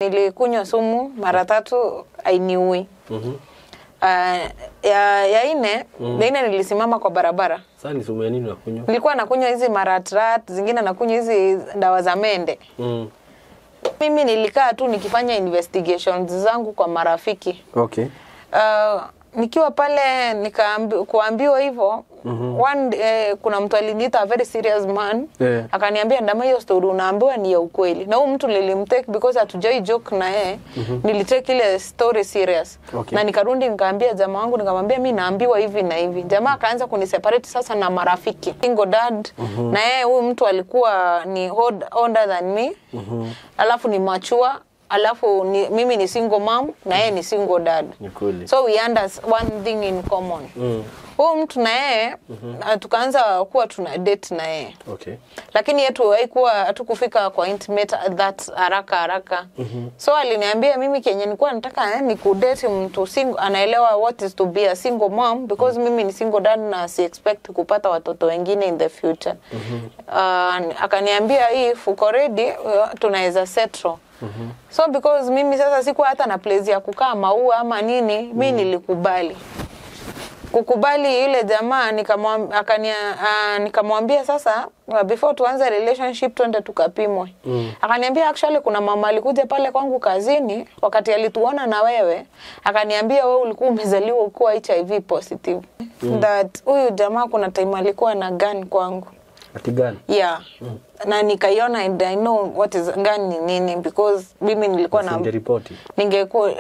Nilikunywa sumu mara tatu hainiui. Ya nne, ya nne nilisimama kwa barabara. Sasa ni sumu ya nini unakunywa? Nilikuwa nakunywa hizi maratrat, zingine nakunywa hizi dawa za mende. Mimi nilikaa tu nikifanya investigations zangu kwa marafiki. Okay. Nikiwa pale kuambiwa hivyo, kuna mtu aliniita, a very serious man. Akaniambia, "Ndama, hiyo story unaambiwa ni ya ukweli." Na huyu mtu nilimtake because hatujai joke na yeye. Nilitake ile story serious. Na nikarudi nikaambia jamaa wangu, nikamwambia mimi naambiwa hivi na hivi. Jamaa akaanza kuniseparate sasa na marafiki. Single dad, na yeye huyu mtu alikuwa ni older than me. Alafu ni mature, alafu mimi ni single mom na yeye ni single dad. Ni kweli. So we had one thing in common. Huyu mtu na yeye tukaanza kuwa tuna date na yeye. Lakini yetu haikuwa, hatukufika kwa intimate that haraka haraka. So aliniambia mimi kenye nilikuwa nataka ni kudate mtu single, anaelewa what is to be a single mom, because mimi ni single dad na si expect kupata watoto wengine in the future. Akaniambia if uko ready, tunaweza settle. So because mimi sasa sikuwa hata na place ya kukaa Maua ama nini, mi nilikubali. Kukubali yule jamaa, nikamwambia sasa, before tuanze relationship, twende tukapimwe. Akaniambia actually kuna mama alikuja pale kwangu kazini wakati alituona na wewe, akaniambia wewe ulikuwa umezaliwa ukiwa HIV positive. That huyu jamaa kuna time alikuwa na gun kwangu. Ati gani? Yeah. Na nikaiona and I know what is gun ni nini, because mimi nilikuwa na Ripoti.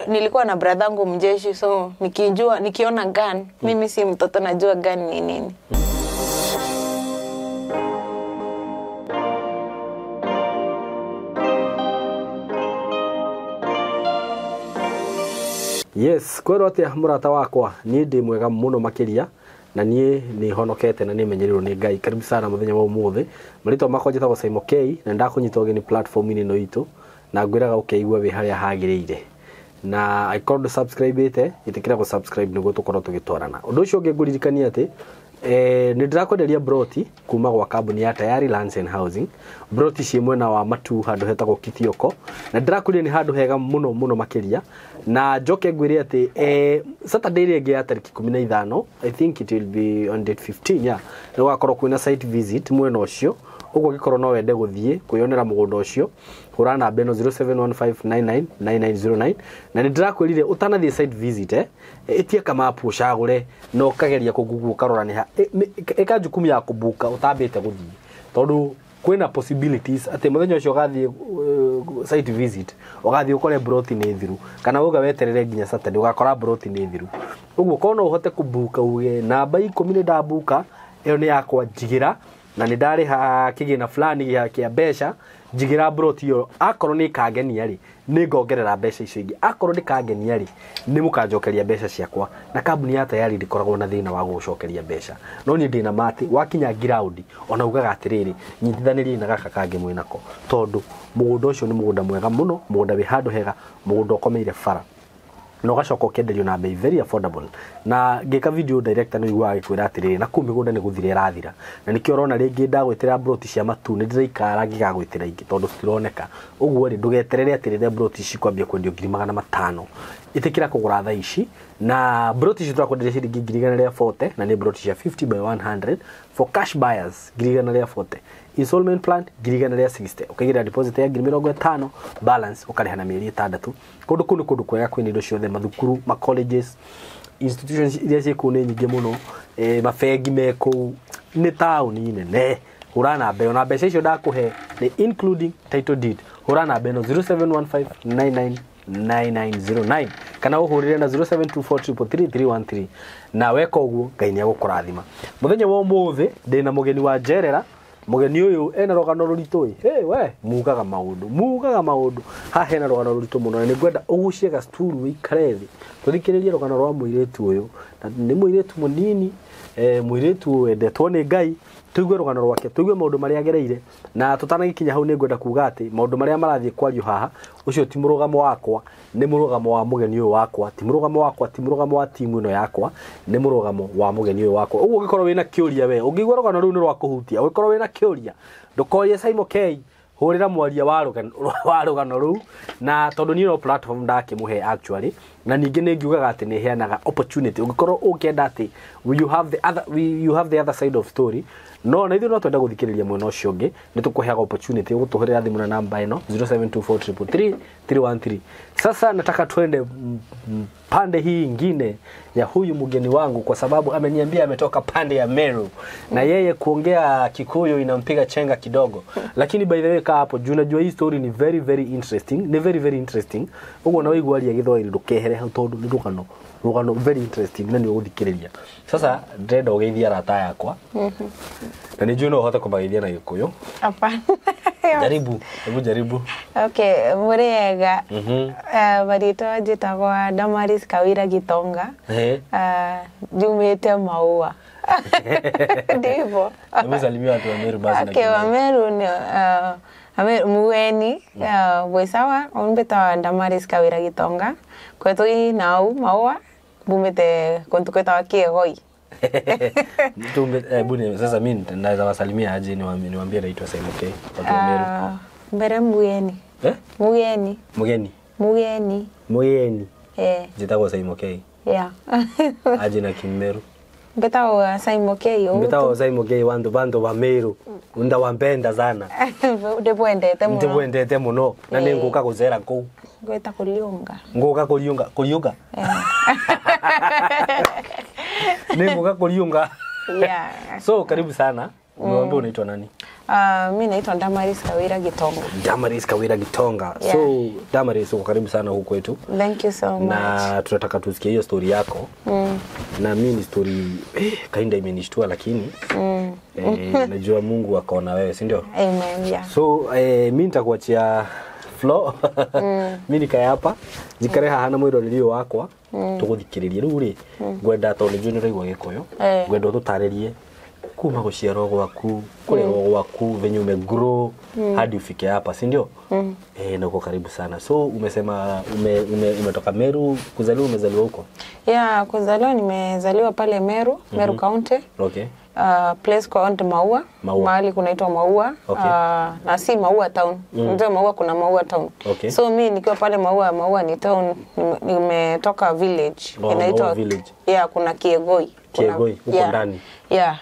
Nilikuwa na bradhangu mjeshi, so nikijua, nikiona gun, mimi si mtoto, najua gun ni nini. Yes, kwĩrwo atĩa mũrata wakwa? Niĩ ndĩ mwega mũno makĩria na niĩ nĩ honokete na nĩ menyereirwo nĩ Ngai. Karibu sana mũthenya wa ũmũthĩ. Marĩtwa makwa njĩtagwo Simon K na ndakũnyita ũgeni platform-inĩ ĩno itũ na ngwĩraga ũkeigua wĩ harĩa hagĩrĩire. Na angĩkorwo ndũ subscribe-ĩte, ĩtĩkĩra gũ subscribe nĩguo tũkorwo tũgĩtwarana. Ũndũ ũcio ũngĩ ngũririkania atĩ nĩ ndĩrakwenderia broti kuma gwa kambuni ya Tayari Lands and Housing. Broti ciĩ mwena wa Matu handũ hetagwo Kitioko na ndĩrakwĩrire nĩ handũ hega mũno mũno makĩria. Na njoke ngwĩre atĩ Saturday ĩrĩa ĩngĩ ya tarĩki 15, I think it will be on date 15, yeah, nĩ gũgakorwo kwĩna site visit mwena ũcio. Ũguo angĩkorwo no wende gũthiĩ kwĩyonera mũgũnda ũcio, hũra namba ĩno 0715999909. Na nĩ ndĩrakwĩrire ũtanathiĩ site visit, ĩtia kamapu ũcagũre na ũkageria kũgugu ũkarora nĩ ha ĩka jukumu ya kũbuka ũtambĩte gũthiĩ, tondũ kwĩna possibilities atĩ mũthenya ũcio ũgathiĩ site visit ũgathiĩ ũkore broti nĩ thiru, kana uga weterere nginya Saturday ũgakora broti nĩ thiru. Ũguo korwo no ũhote kũbuka uge namba 10 nĩ ndabuka, ĩyo nĩ yakwa, njigĩra na nĩ ndarĩha kĩgĩna fulani kĩa mbeca, njigĩra broti ĩyo, akorwo nĩ ĩkangenia rĩ, nĩ ngongerera mbeca icio ingĩ, akorwo ndĩkangenia rĩ, nĩ mũkanjokeria mbeca ciakwa. Na kambuni ya Tayari ndĩkoragwo na thĩna wa gũgũcokeria mbeca, no niĩ ndĩna ma atĩ wakinya ground ona ugaga atĩrĩrĩ, nyitithanĩriai na gaka kangĩ mwĩnako, tondũ mũgũnda ũcio nĩ mũgũnda mwega mũno, mũgũnda wĩ handũ hega, mũgũnda ũkomeire bara na ũgacoka ũkenderio na bei very affordable. Na ngĩka video director nĩ ũiguaga agĩkwĩra atĩrĩrĩ, na kũu mĩgũnda nĩ gũthira ĩrathira, na nĩkĩo ũrona rĩngĩ ndagwĩtĩra broti cia Matu nĩ ndĩraikara ngĩgagwĩtĩra ingĩ tondũ citironeka. Ũguo rĩ, ndũgeterere atĩ rĩrĩa broti cikwambia kwendio 500,000, ĩtĩkĩra kũgũra thaa ici. Na broti ici tũrakwenderia ciringi 140,000 na nĩ broti cia 50 by 100 for cash buyers, 140,000, installment plan 160,000, ũkaigĩrĩra deposit ya 50,000, balance ũkarĩha na mĩeri 6. Kũndũ kũu nĩ kũndũ kwega, kwĩna indo ciothe, mathukuru, ma colleges, institutions iria ciĩ kũu nĩ nyingĩ mũno, mabengi me kũu, nĩ taũni nene. Hũra namba ĩyo na mbeca icio ndakũhe nĩ including title deed. Hũra namba ĩno 0715999909 kana ũhũrĩre na 0724333313, na weka ũguo Ngai nĩ egũkũrathima. Mũthenya wa ũmũthĩ ndĩna mũgeni wa njerera. Mũgeni ũyũ ena rũgano rũritũ ĩ. Hey, we mugaga maũndũ, mugaga maũndũ haha, hena rũgano rũritũ mũno na nĩngwenda ũgucie gacturu wĩikare thĩ tũthikĩrĩrie rũgano rwa mũirĩtu ũyũ. Na nĩ mũirĩtu mũnini, mũirĩtu wendetwo nĩ Ngai. Tũigue rũgano rwake, tũigue maũndũ marĩa agereire. Na tũtanagĩkinya hau, nĩ ngwenda kuga atĩ maũndũ marĩa marathiĩ kwario haha, ũcio ti mũrũgamo wakwa, nĩ mũrũgamo wa mũgeni ũyũ wakwa. Ti mũrũgamo wakwa, ti mũrũgamo wa timu ĩno yakwa, nĩ mũrũgamo wa mũgeni ũyũ wakwa. Ũguo ũngĩkorwo wĩna kĩũria, we ũngĩigua rũgano rũu nĩ rwa kũhutia, ũngĩkorwo wĩna kĩũria, ndũkorie Simon K. Hurira mwaria wa rugano ruu na tondu ni no platform ndakimuhe actually na ningi ni ngiugaga ati ni heanaga opportunity ungikorwo ukienda ati you have the other you have the other side of story no na ithuĩ no twenda guthikiriria mwena ucio ungi ni tukuheaga opportunity ugutuhurira thimu na namba ino 0724333313. Sasa nataka twende pande hii ingine ya huyu mgeni wangu kwa sababu ameniambia ametoka pande ya Meru na yeye kuongea Kikuyu inampiga chenga kidogo, lakini by the way kaa hapo juu najua hii story ni very very interesting, ni very very interesting uguo na wigwa aria Githwahiri ndukehere hau tondu ni rugano very interesting na ni uguthikiriria. Sasa ndĩrenda ũgeithie arata yakwa na nĩ njũĩ no ũhote kũmageithia na Gĩkũyũ. Hapana. Jaribu, hebu jaribu. Okay, mũrĩega. Marĩtwa njĩtagwo Damaris Kawira Gitonga. Njumĩte Maua. Ndivyo. Hebu salimia watu wa Meru basi. Okay, wa Meru ni Mueni, bwisawa, umbĩtagwo Damaris Kawira Gitonga. Kwetu nau Maua, mbumĩte kũndũ kwĩtagwo Kĩegoi. Bune, sasa mimi naweza wasalimia aje niwaambie naitwa Simon K watu wa Meru. Mbere Mugeni. Mugeni. Mugeni. Mugeni. Mugeni. Njĩtagwo Simon K. Yeah. Aje na Kimeru. Mbetagwo Simon K. Mbetagwo Simon K wandu bandu wa Meru. Ndawampenda sana. Ndibwendete muno. Ndibwendete muno. Na nĩngũka gũcera kũu. Ngwĩta kũriũnga. Ngũka kũriũnga, kũriũnga. Nĩngũka kũriũnga. Yeah. So karibu sana. Umeambiwa unaitwa nani? Mimi naitwa Damaris Kawira Gitonga. Damaris Kawira Gitonga. Yeah. So Damaris, uko karibu sana huku kwetu. Thank you so much. Na tunataka tusikie hiyo story yako. Na mimi ni story kainda imenishtua lakini najua Mungu akaona wewe, si ndio? Amen, yeah. So mimi nitakuachia floor. Mimi nikae hapa, njikare haha na mwiroreri ũyũ wakwa tuguthikiririe riu ri ngwenda tondu njũĩ nĩ ũraigua Gĩkũyũ, ngwenda ũtũtarĩrie kuma guciarwo gwaku, kurerwo gwaku, venye umegrow hadi ufike hapa, si ndio? Na uko karibu sana. So umesema umetoka Meru, kuzaliwa umezaliwa huko? Yeah, kuzaliwa nimezaliwa pale Meru, Meru County. Okay. Place called Maua, mahali kunaitwa Maua. Okay. Na si Maua town. Ndio Maua, kuna Maua town. Okay. So mimi nikiwa pale Maua, Maua ni town, nimetoka village. Inaitwa village. Yeah, kuna Kiegoi. Kiegoi, huko ndani. Yeah.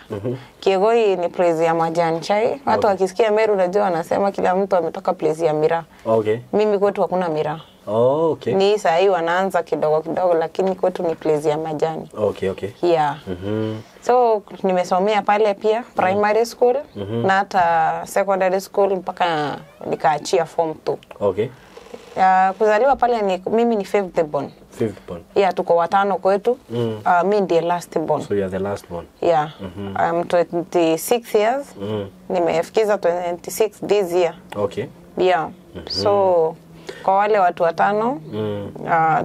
Kiegoi ni place ya majani chai. Watu wakisikia Meru unajua wanasema kila mtu ametoka place ya miraa. Okay. Mimi kwetu hakuna miraa. Oh, okay. Ni saa hii wanaanza kidogo kidogo lakini kwetu ni place ya majani. Okay, okay. Yeah. So nimesomea pale pia primary school na hata secondary school mpaka nikaachia form 2. Okay. Kuzaliwa pale ni mimi ni fifth born. Fifth born. Yeah, tuko watano kwetu. Mimi ndiye last born. So you are the last born. Yeah. I'm 26 years. Nimefikiza 26 this year. Okay. Yeah. So kwa wale watu watano,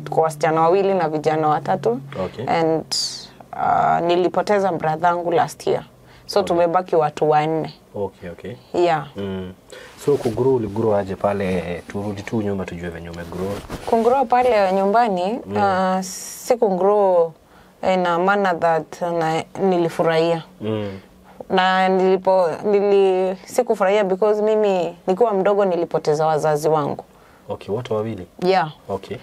tuko wasichana wawili na vijana watatu. Okay. And nilipoteza brother yangu last year. So tumebaki watu wanne. Okay, okay. Yeah. So kugrow uligrow aje pale? Turudi tu nyuma tujue venye umegrow. Kugrow pale nyumbani, si kugrow in a manner that nilifurahia. Na sikufurahia because mimi nikiwa mdogo nilipoteza wazazi wangu. Okay, wote wawili? Yeah. Okay.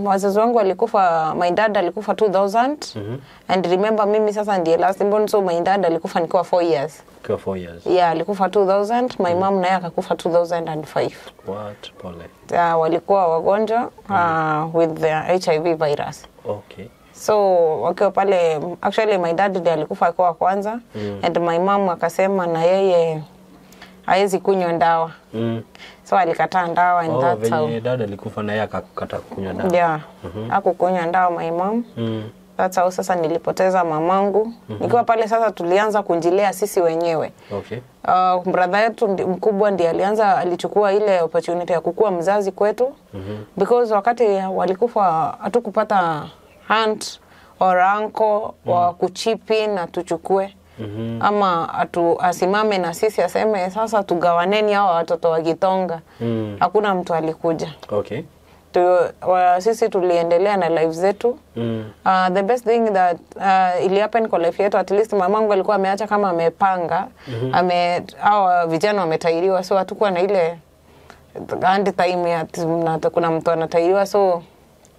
Wazazi wangu walikufa, my dad alikufa 2000. And remember mimi sasa ndiye last born, so my dad alikufa nikiwa 4 years. Nikiwa 4 years. Yeah, alikufa 2000, my mom naye akakufa 2005. What? Pole. Walikuwa wagonjwa with the HIV virus. Okay. So wakiwa pale, actually my dad ndiye alikufa akiwa kwanza. And my mom akasema na yeye haezi kunywa ndawa. So alikataa ndawa and that's how. Venye dad alikufa na yeye akakataa kunywa ndawa. Yeah. Hakukunywa ndawa my mom. That's how sasa nilipoteza mamangu. Nikiwa pale sasa tulianza kunjilea sisi wenyewe. Okay. Brother yetu mkubwa ndiye alichukua ile opportunity ya kukua mzazi kwetu. Because wakati walikufa hatukupata aunt or uncle wa kuchipi na tuchukue. Ama asimame na sisi aseme sasa tugawaneni hao watoto wa Gitonga. Hakuna mtu alikuja. Okay. Sisi tuliendelea na life zetu. The best thing that ili happen kwa life yetu, at least mamangu alikuwa ameacha kama amepanga. Hao vijana wametairiwa, so hatukuwa na ile And time ya kuna mtu anatairiwa, so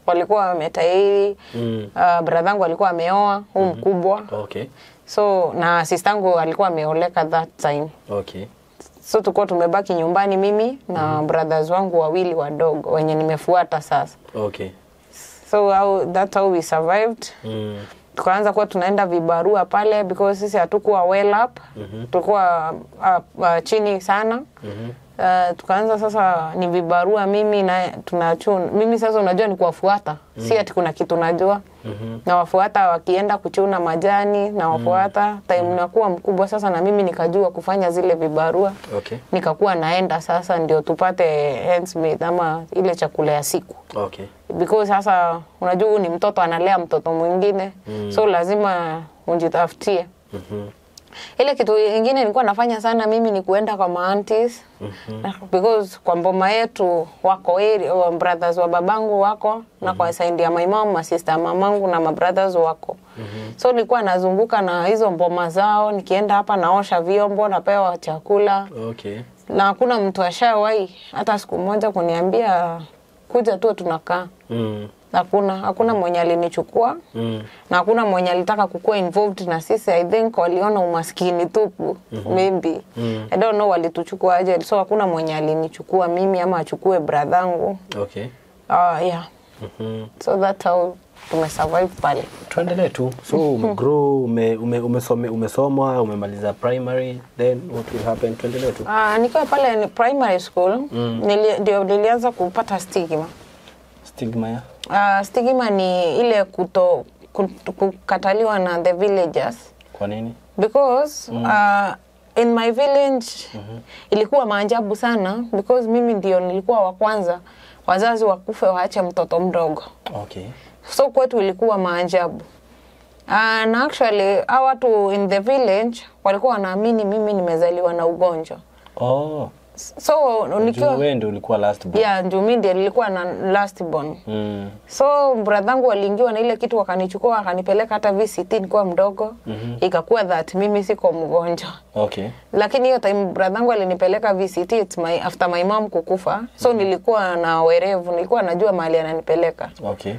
walikuwa wametairi. Brother alikuwa ameoa huu mkubwa. Okay. So na sistangu alikuwa ameoleka that time. Okay. So tulikuwa tumebaki nyumbani mimi na brothers wangu wawili wadogo wenye nimefuata sasa. Okay. So that's how we survived. Tukaanza kuwa tunaenda vibarua pale because sisi hatukuwa well up. Tulikuwa chini sana. Tukaanza sasa ni vibarua mimi na tunachuna. Mimi sasa unajua ni kuwafuata. Si ati kuna kitu najua. Na wafuata wakienda kuchuna majani na wafuata. Time nakuwa mkubwa sasa na mimi nikajua kufanya zile vibarua. Okay. Nikakuwa naenda sasa ndio tupate handsmith ama ile chakula ya siku. Okay. Because sasa unajua huyu ni mtoto analea mtoto mwingine. So lazima unjitafutie. Ile kitu ingine nilikuwa nafanya sana mimi ni kuenda kwa ma-aunties. Because kwa mboma yetu wako brothers wa babangu wako na kwa side ya my mom, ma sister mamangu na ma brothers wako. So nilikuwa nazunguka na hizo mboma zao, nikienda hapa naosha vyombo, napewa chakula. Okay. Na hakuna mtu ashawahi hata siku moja kuniambia kuja tu tunakaa. Hakuna mwenye alinichukua. Na hakuna mwenye alitaka kukua involved na sisi. I think waliona umaskini tupu. Maybe. I don't know walituchukua aje. So hakuna mwenye alinichukua mimi ama achukue brother-angu. Okay. Yeah. So that's how tumesurvive pale. Tuendelee tu. So umegrow, umesoma, umemaliza primary, then what will happen? Tuendelee tu. Nikiwa pale ni primary school, ndio nilianza kupata stigma. Stigma ya? Stigma ni ile kukataliwa na the villagers. Kwa nini? Because in my village ilikuwa maajabu sana because mimi ndio nilikuwa wa kwanza wazazi wakufe waache mtoto mdogo. Okay. So kwetu ilikuwa maajabu. Na actually hawa watu in the village walikuwa wanaamini mimi nimezaliwa na ugonjwa. Oh. So nikiwa wewe ndio ulikuwa last born. Yeah, ndio mimi ndio nilikuwa na last born. So brother-angu waliingiwa na ile kitu wakanichukua wakanipeleka hata VCT nikiwa mdogo. Ikakuwa that mimi siko mgonjwa. Okay. Lakini hiyo time brother-angu alinipeleka VCT it's my after my mom kukufa. So nilikuwa na werevu, nilikuwa najua mahali ananipeleka. Okay.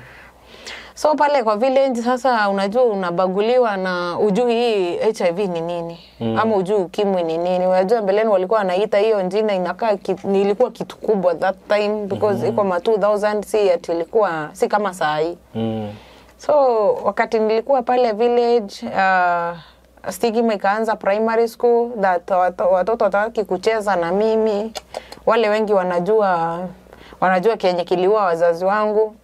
So pale kwa village sasa unajua unabaguliwa na ujui hii HIV ni nini ama ujui ukimwi ni nini. Unajua mbeleni walikuwa wanaita hiyo jina inakaa ilikuwa kitu kubwa that time because iko ma 2000 si ati ilikuwa si kama saa hii. So wakati nilikuwa pale village stigma ikaanza primary school that watoto wataki kucheza na mimi. Wale wengi wanajua kenye kiliua wazazi wangu.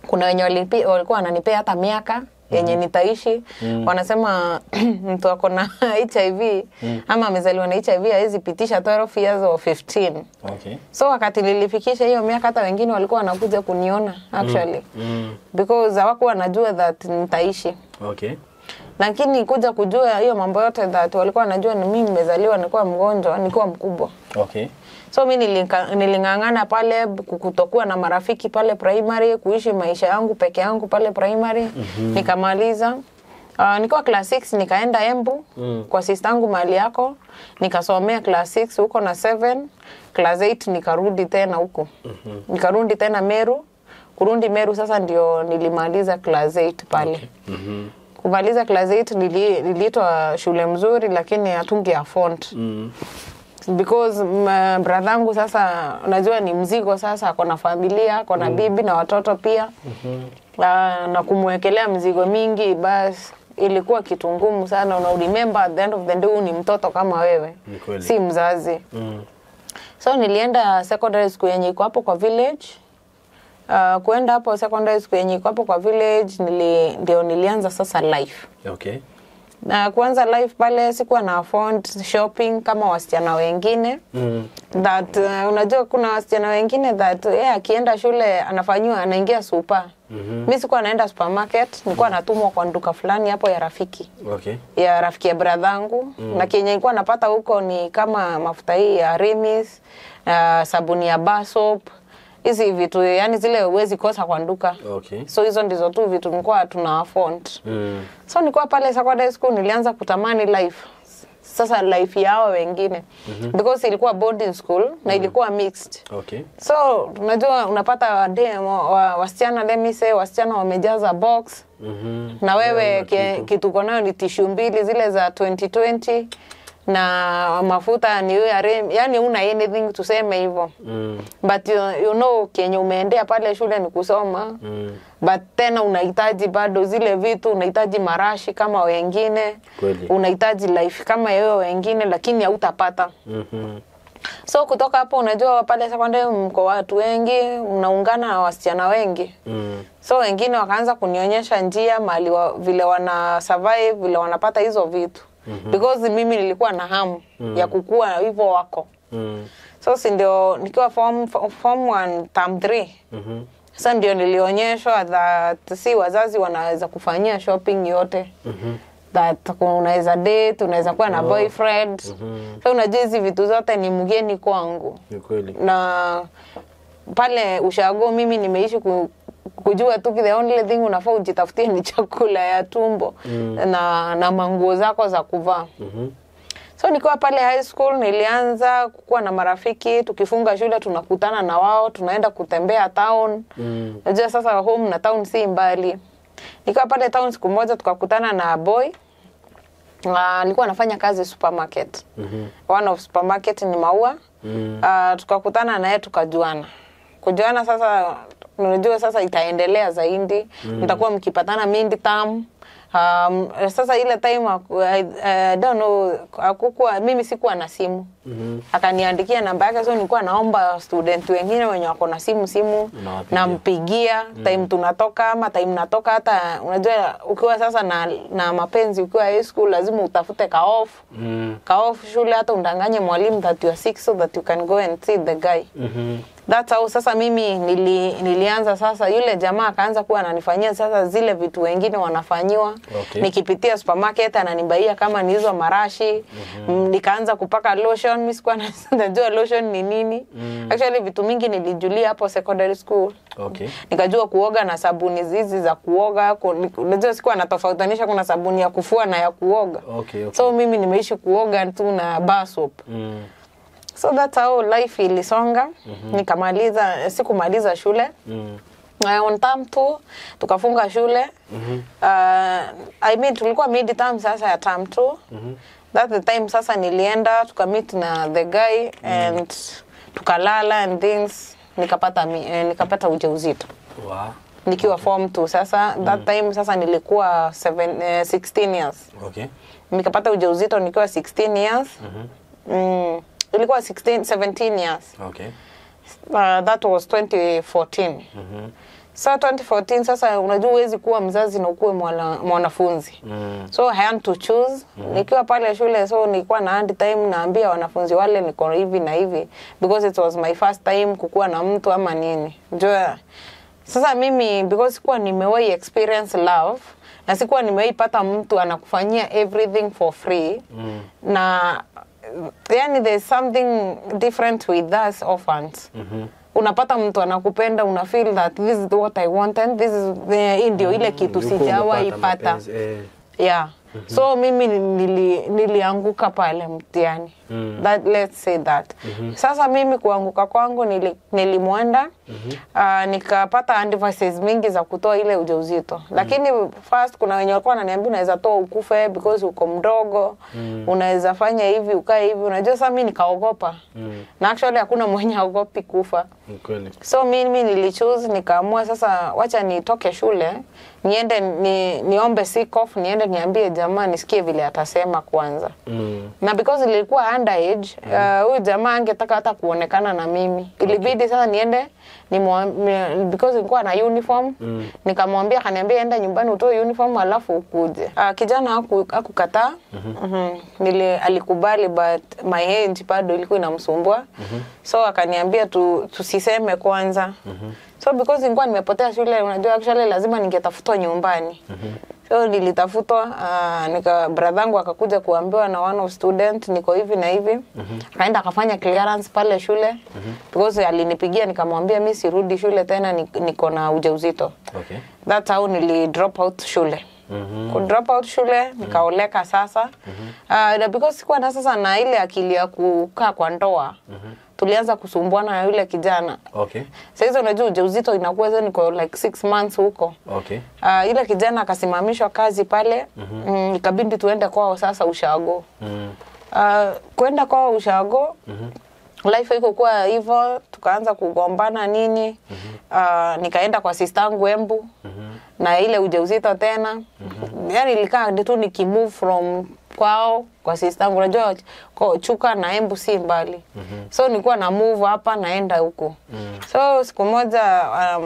Kuna wenye walikuwa wananipea hata miaka yenye nitaishi. Wanasema mtu ako na HIV ama amezaliwa na HIV hawezi pitisha 12 years or 15. Okay. So wakati nilifikisha hiyo miaka hata wengine walikuwa wanakuja kuniona actually. Because hawakuwa wanajua that nitaishi. Okay. Lakini kuja kujua hiyo mambo yote that walikuwa wanajua ni mimi nimezaliwa nilikuwa mgonjwa, nilikuwa mkubwa. Okay. So mimi niling'ang'ana pale kutokuwa na marafiki pale primary, kuishi maisha yangu peke yangu pale primary. Nikamaliza. Nikiwa class 6 nikaenda Embu kwa sistangu mahali yako, nikasomea class 6 huko na 7, class 8 nikarudi tena huko. Nikarudi tena Meru. Kurudi Meru sasa ndio nilimaliza class 8 pale. Okay. Kumaliza class 8 niliitwa shule mzuri lakini hatunge afford. Because brother-angu sasa unajua ni mzigo sasa, ako na familia, ako na bibi na watoto pia. Na kumwekelea mzigo mingi bas ilikuwa kitu ngumu sana. Una remember at the end of the day ni mtoto kama wewe, si mzazi. So nilienda secondary school yenye iko hapo kwa village. Kuenda hapo secondary school yenye iko hapo kwa village ndio nilianza sasa life. Okay. Na kuanza life pale sikuwa na afford shopping kama wasichana wengine. That unajua kuna wasichana wengine that akienda shule anafanywa anaingia super. Mimi sikuwa naenda supermarket, nilikuwa natumwa kwa duka fulani hapo ya rafiki. Okay. Ya rafiki ya brother-angu. Na kenye nilikuwa napata huko ni kama mafuta hii ya Remis, sabuni ya bar soap. Hizi vitu yani zile huwezi kosa kwa duka. Okay. So hizo ndizo tu vitu nilikuwa tuna afford. So nilikuwa pale secondary school nilianza kutamani life. sasa life yao wengine. Because ilikuwa boarding school na ilikuwa mixed. Okay. So unajua unapata wasichana, let me say wasichana wamejaza box. Na wewe kitu uko nayo ni tissue mbili zile za 2020 na mafuta ni yani una anything tuseme hivyo. But you know kenye umeendea pale shule ni kusoma. But tena unahitaji bado zile vitu, unahitaji marashi kama wengine. Kweli. Unahitaji life kama yeye wengine, lakini hautapata. So kutoka hapo unajua pale secondary mko watu wengi, mnaungana na wasichana wengi. So wengine wakaanza kunionyesha njia mahali vile wana survive, vile wanapata hizo vitu. Because mimi nilikuwa na hamu ya kukua hivyo wako. So si ndio nikiwa form 1 term 3. Sasa ndio nilionyeshwa that si wazazi wanaweza kufanyia shopping yote. That unaweza date, unaweza kuwa na boyfriend. So unajua hizi vitu zote ni mgeni kwangu. Ni kweli. Na pale ushago mimi nimeishi kujua tu the only thing unafaa ujitafutie ni chakula ya tumbo na manguo zako za kuvaa. So nikiwa pale high school nilianza kukuwa na marafiki, tukifunga shule tunakutana na wao, tunaenda kutembea town. Unajua sasa home na town si mbali. Nikiwa pale town siku moja tukakutana na boy. Alikuwa anafanya kazi supermarket. One of supermarket ni Maua. Tukakutana naye tukajuana. Kujuana sasa unajua sasa itaendelea zaidi. Mtakuwa mkipatana mindi term. Sasa ile time I don't know, hakukuwa, mimi sikuwa na simu. Akaniandikia namba yake, so nilikuwa naomba student wengine wenye wako na simu nampigia time tunatoka ama time natoka. Hata unajua ukiwa sasa na mapenzi ukiwa high school lazima utafute ka off. Ka off shule, hata undanganye mwalimu that you are sick so that you can go and see the guy. That's how sasa mimi nilianza sasa. Yule jamaa akaanza kuwa ananifanyia sasa zile vitu wengine wanafanyiwa. Okay. Nikipitia supermarket ananibaia kama ni hizo marashi. Nikaanza kupaka lotion, mimi sikuwa najua lotion ni nini. Actually vitu mingi nilijulia hapo secondary school. Okay. Nikajua kuoga na sabuni hizi za kuoga. Unajua sikuwa natofautanisha kuna sabuni ya kufua na ya kuoga. Okay, okay. So mimi nimeishi kuoga tu na bar soap. So that's how life ilisonga. Nikamaliza, sikumaliza shule. On term 2 tukafunga shule. I mean tulikuwa mid term sasa ya term 2. That's the time sasa nilienda tukamit na the guy and tukalala and things, nikapata ujauzito. Wow. Nikiwa form 2 sasa. That time sasa nilikuwa 16 years. Okay. Nikapata ujauzito nikiwa 16 years. Ilikuwa 17 years. Okay. That was 2014. So 2014 sasa unajua huwezi kuwa mzazi na ukuwe mwanafunzi. So I had to choose. Nikiwa pale shule, so nilikuwa na hard time naambia wanafunzi wale niko hivi na hivi because it was my first time kukuwa na mtu ama nini. Unajua sasa mimi because sikuwa nimewahi experience love na sikuwa nimewahi pata mtu anakufanyia everything for free. Na yani there's something different with us orphans. Unapata mtu anakupenda, una feel that this is what I want and this is the ndio ile kitu sijawahi pata. Yeah. So mimi nilianguka pale mtihani. That, let's say that. Sasa mimi kuanguka kwangu nilimwenda nikapata advices mingi za kutoa ile ujauzito. Lakini first kuna wenye walikuwa wananiambia unaweza toa ukufe because uko mdogo, unaweza fanya hivi ukae hivi. Unajua sasa mimi nikaogopa. Na actually hakuna mwenye haogopi kufa. Kweli. So mimi nilichoose, nikaamua sasa wacha nitoke shule, niende niombe sick off, niende niambie jamaa nisikie vile atasema kwanza. Na because nilikuwa underage, huyu jamaa angetaka hata kuonekana na mimi. Ilibidi sasa niende because nilikuwa na uniform, nikamwambia, akaniambia enda nyumbani utoe uniform alafu ukuje. Kijana hakukataa. Alikubali, but my age bado ilikuwa inamsumbua. So akaniambia tusiseme kwanza. So because nilikuwa nimepotea shule, unajua actually lazima ningetafutwa nyumbani. So nilitafutwa, brother yangu akakuja kuambiwa na one of student niko hivi na hivi. Akaenda akafanya clearance pale shule. Because alinipigia nikamwambia mimi sirudi shule tena, niko na ujauzito. Okay. That's how nili drop out shule. Ku drop out shule nikaoleka sasa. Na because sikuwa na sasa na ile akili ya kukaa kwa ndoa. Tulianza kusumbuana na yule kijana. Okay. Sasa unajua ujauzito inakuwa sasa niko like 6 months huko. Okay. Ile kijana akasimamishwa kazi pale. Ikabidi tuende kwao sasa ushago. Kwenda kwao ushago. Life iko kwa hivyo, tukaanza kugombana nini. Nikaenda kwa sistangu Embu. Na ile ujauzito tena. Yaani ilikaa tu nikimove from kwao kwa sistangu. Unajua Chuka na Embu si mbali. So nilikuwa na move hapa naenda huko. So siku moja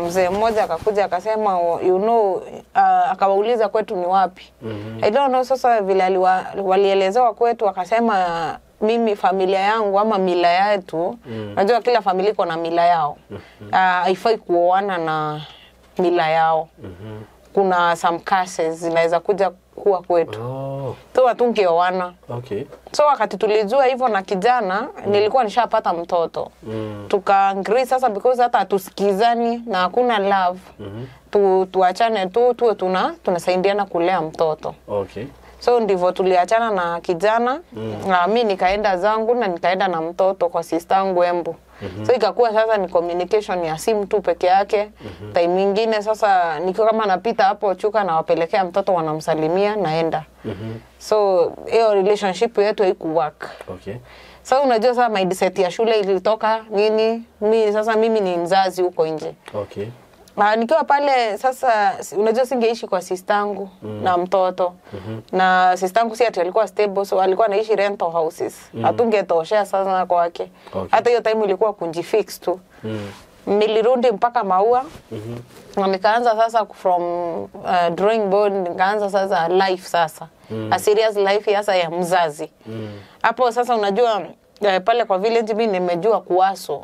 mzee mmoja akakuja akasema you know, akawauliza kwetu ni wapi. I don't know sasa vile walielezewa kwetu, akasema mimi familia yangu ama mila yetu, unajua kila familia iko na mila yao. Haifai kuoana na mila yao. Kuna some curses zinaweza kuja kuwa kwetu. So hatungeoana. Okay. So wakati tulijua hivyo na kijana, nilikuwa nishapata mtoto. Tuka agree sasa because hata hatusikizani na hakuna love. Tuachane tu, tuwe tunasaidiana kulea mtoto. Okay. So ndivyo tuliachana na kijana. Na mimi nikaenda zangu na nikaenda na mtoto kwa sistangu Embu. So ikakuwa sasa ni communication ya simu tu peke yake. Time nyingine sasa nikiwa kama napita hapo Chuka na wapelekea mtoto wanamsalimia naenda. So hiyo relationship yetu haikuwork. Okay. Sasa unajua sasa mindset ya shule ilitoka nini? Mimi sasa mimi ni mzazi huko nje. Okay. Nikiwa pale sasa unajua singeishi kwa sistangu na mtoto. Na sistangu si ati alikuwa stable, so alikuwa anaishi rental houses. Hatungetoshea sasa kwake. Okay. Hata hiyo time ilikuwa kujifix tu. Nilirudi mpaka Maua. Na nikaanza sasa from drawing board, nikaanza sasa life sasa. A serious life sasa ya mzazi. Hapo sasa unajua pale kwa village mimi nimejua kuwaso.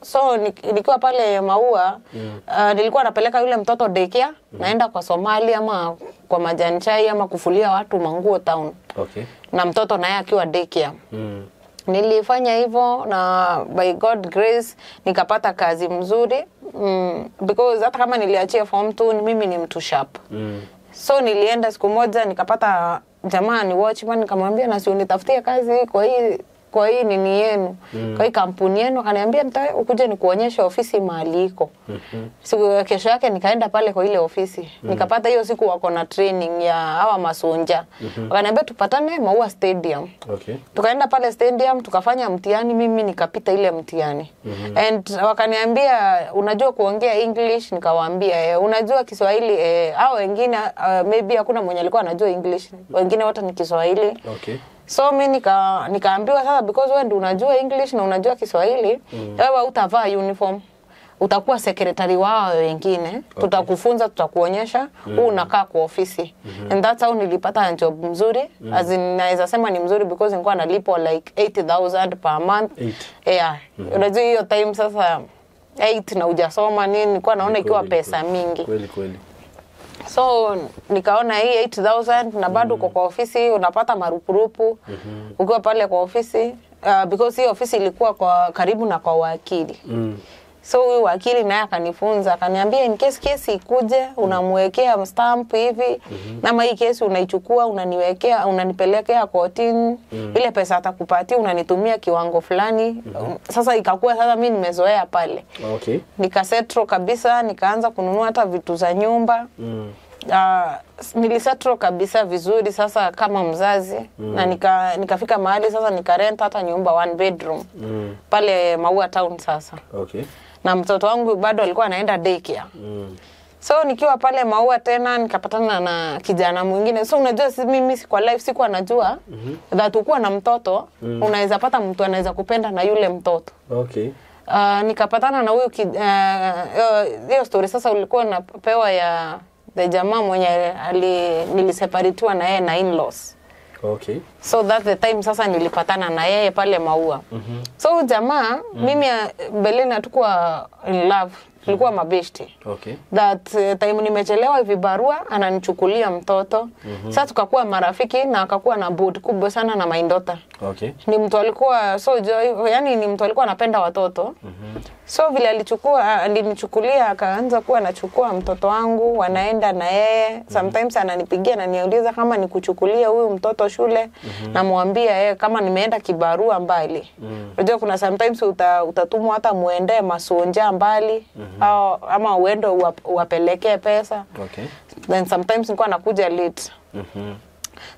So nikiwa pale Maua, nilikuwa napeleka yule mtoto daycare, naenda kwa Somali ama kwa majani chai ama kufulia watu manguo town. Okay. Na mtoto naye akiwa daycare. Nilifanya hivyo na by God grace nikapata kazi mzuri, because hata kama niliachia form 2 mimi ni mtu sharp. So nilienda siku moja nikapata jamaa ni watchman, nikamwambia na si unitafutie kazi kwa hii nini yenu, kwa hii kampuni yenu. Akaniambia ukuje nikuonyeshe ofisi mahali iko. Siku kesho yake nikaenda pale kwa ile ofisi. Nikapata hiyo siku wako na training ya hawa masunja. Wakaniambia tupatane Maua Stadium. Okay. Tukaenda pale stadium tukafanya mtihani, mimi nikapita ile mtihani. And wakaniambia unajua kuongea English? Nikawaambia unajua Kiswahili? Hao wengine maybe hakuna mwenye alikuwa anajua English. Wengine wote ni Kiswahili. Okay. So mi nikaambiwa sasa because wewe ndio unajua English na unajua Kiswahili, wewe utavaa uniform. Utakuwa secretary wao wengine. Tutakufunza, tutakuonyesha, huu unakaa kwa ofisi. And that's how nilipata job mzuri. As in naweza sema ni mzuri because nilikuwa nalipwa like 80,000 per month. Eight. Yeah. Unajua hiyo time sasa 8 na hujasoma nini, nilikuwa naona ikiwa pesa mingi. Kweli kweli. So nikaona hii 8000 na bado uko kwa ofisi unapata marupurupu ukiwa pale kwa ofisi, because hii ofisi ilikuwa kwa karibu na kwa wakili. So huyu wakili naye akanifunza, akaniambia in case kesi ikuje unamwekea stamp hivi, ama hii kesi unaichukua unaniwekea unanipelekea kotini, ile pesa atakupatia unanitumia kiwango fulani. Sasa ikakuwa sasa mimi nimezoea pale. Okay. Nikasettle kabisa, nikaanza kununua hata vitu za nyumba. Nilisettle kabisa vizuri sasa kama mzazi, na nikafika mahali sasa nikarent hata nyumba one bedroom pale Maua town sasa, Okay. na mtoto wangu bado alikuwa anaenda daycare. So nikiwa pale Maua tena nikapatana na kijana mwingine. So unajua si, mimi kwa life sikuwa najua that ukuwa na mtoto unaweza pata mtu anaweza kupenda na yule mtoto. Okay. Nikapatana na huyu hiyo story sasa ulikuwa unapewa ya the jamaa mwenye niliseparatiwa na yeye na in-laws. Okay. So that's the time sasa nilipatana na yeye pale Maua. So huyu jamaa, mimi mbeleni hatukuwa in love. Tulikuwa mabeshte. Okay. That time nimechelewa vibarua ananichukulia mtoto. Sasa tukakuwa marafiki na akakuwa na bond kubwa sana na my daughter. Okay. Ni mtu alikuwa so joy, yani ni mtu alikuwa anapenda watoto. So vile alinichukulia akaanza kuwa anachukua mtoto wangu, wanaenda na yeye. Sometimes ananipigia ananiuliza kama nikuchukulia huyu mtoto shule. Namwambia yeye kama nimeenda kibarua mbali. Unajua kuna sometimes utatumwa hata muende masonja mbali au ama uende uwapelekee pesa. Okay. Then sometimes nilikuwa nakuja late.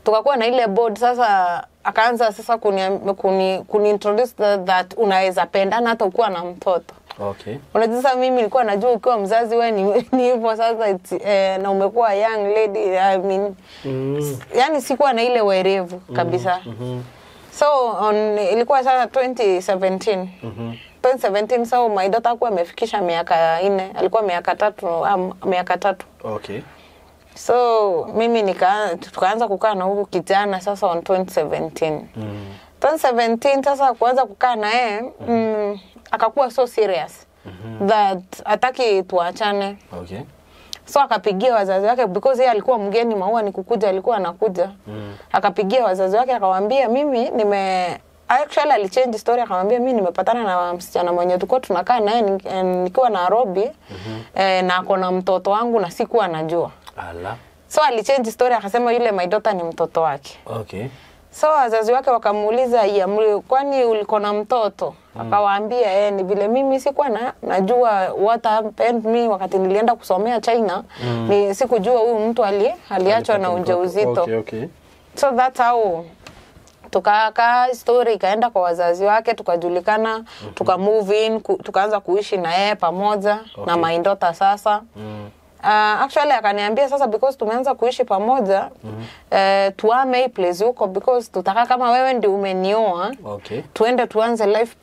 Tukakuwa na ile board sasa akaanza sasa kuni introduce that unaweza pendana hata ukiwa na mtoto. Okay. Unajua sasa mimi nilikuwa najua ukiwa mzazi wewe ni hivyo sasa na umekuwa young lady, I mean yani sikuwa na ile werevu kabisa. So ilikuwa sasa 2017. 2017 so my daughter hakuwa amefikisha miaka 4, alikuwa miaka 3, miaka 3. Okay. So mimi tukaanza kukaa na huyu kijana sasa on 2017. 2017 sasa kuanza kukaa na yeye akakuwa so serious that hataki tuachane. Okay. So akapigia wazazi wake because yeye alikuwa mgeni Maua, ni kukuja alikuwa anakuja. Akapigia wazazi wake akawaambia mimi nime actually alichange story akamwambia mimi nimepatana na msichana mwenye tulikuwa tunakaa naye nikiwa Nairobi na ako na mtoto wangu na sikuwa najua. Ala. So alichange story akasema yule my daughter ni mtoto wake. Okay. So wazazi wake wakamuuliza kwani uliko na mtoto? Akawaambia ni vile mimi sikuwa najua what happened me wakati nilienda kusomea China. Ni sikujua huyu mtu aliachwa na ujauzito. Okay, okay. So that's how tukakaa story ikaenda kwa wazazi wake tukajulikana, tuka move in, tukaanza kuishi na yeye pamoja. Okay. Na my daughter sasa. Actually akaniambia sasa because tumeanza kuishi pamoja tuame hii place huko because tutaka kama wewe ndio umenioa. Okay. Tuende tuanze life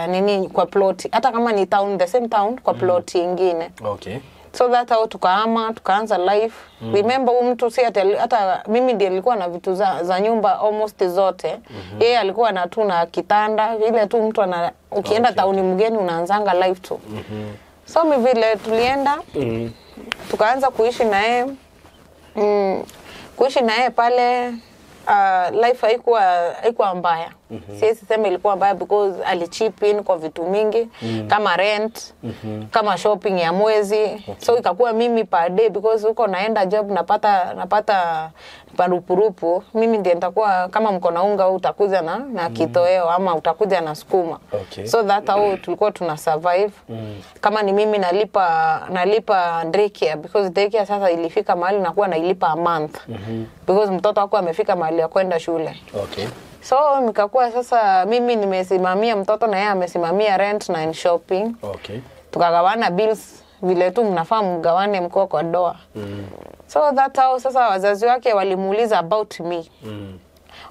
nini kwa plot hata kama ni town, the same town kwa plot nyingine. Okay. So that how tukaama tukaanza life. Remember huyu mtu si hata mimi ndiye nilikuwa na vitu za nyumba almost zote. Yeye alikuwa na tu na kitanda ile tu mtu ana ukienda Okay. town mgeni unaanzanga life tu. So mimi vile tulienda tukaanza kuishi na yeye. Kuishi na yeye pale life haikuwa mbaya. Siwezi sema ilikuwa mbaya because alichip in kwa vitu mingi kama rent, kama shopping ya mwezi. Okay. So ikakuwa mimi per day because huko naenda job napata parupurupu, mimi ndiye nitakuwa kama mko na unga utakuja na kitoweo ama utakuja na sukuma. Okay. So that how tulikuwa tuna survive. Kama ni mimi nalipa daycare because daycare sasa ilifika mahali nakuwa nailipa a month. Because mtoto hakuwa amefika mahali ya kwenda shule. Okay. So nikakuwa sasa mimi nimesimamia mtoto na yeye amesimamia rent na shopping. Okay. Tukagawana bills vile tu mnafaa mgawane mko kwa doa. So that how sasa wazazi wake walimuuliza about me.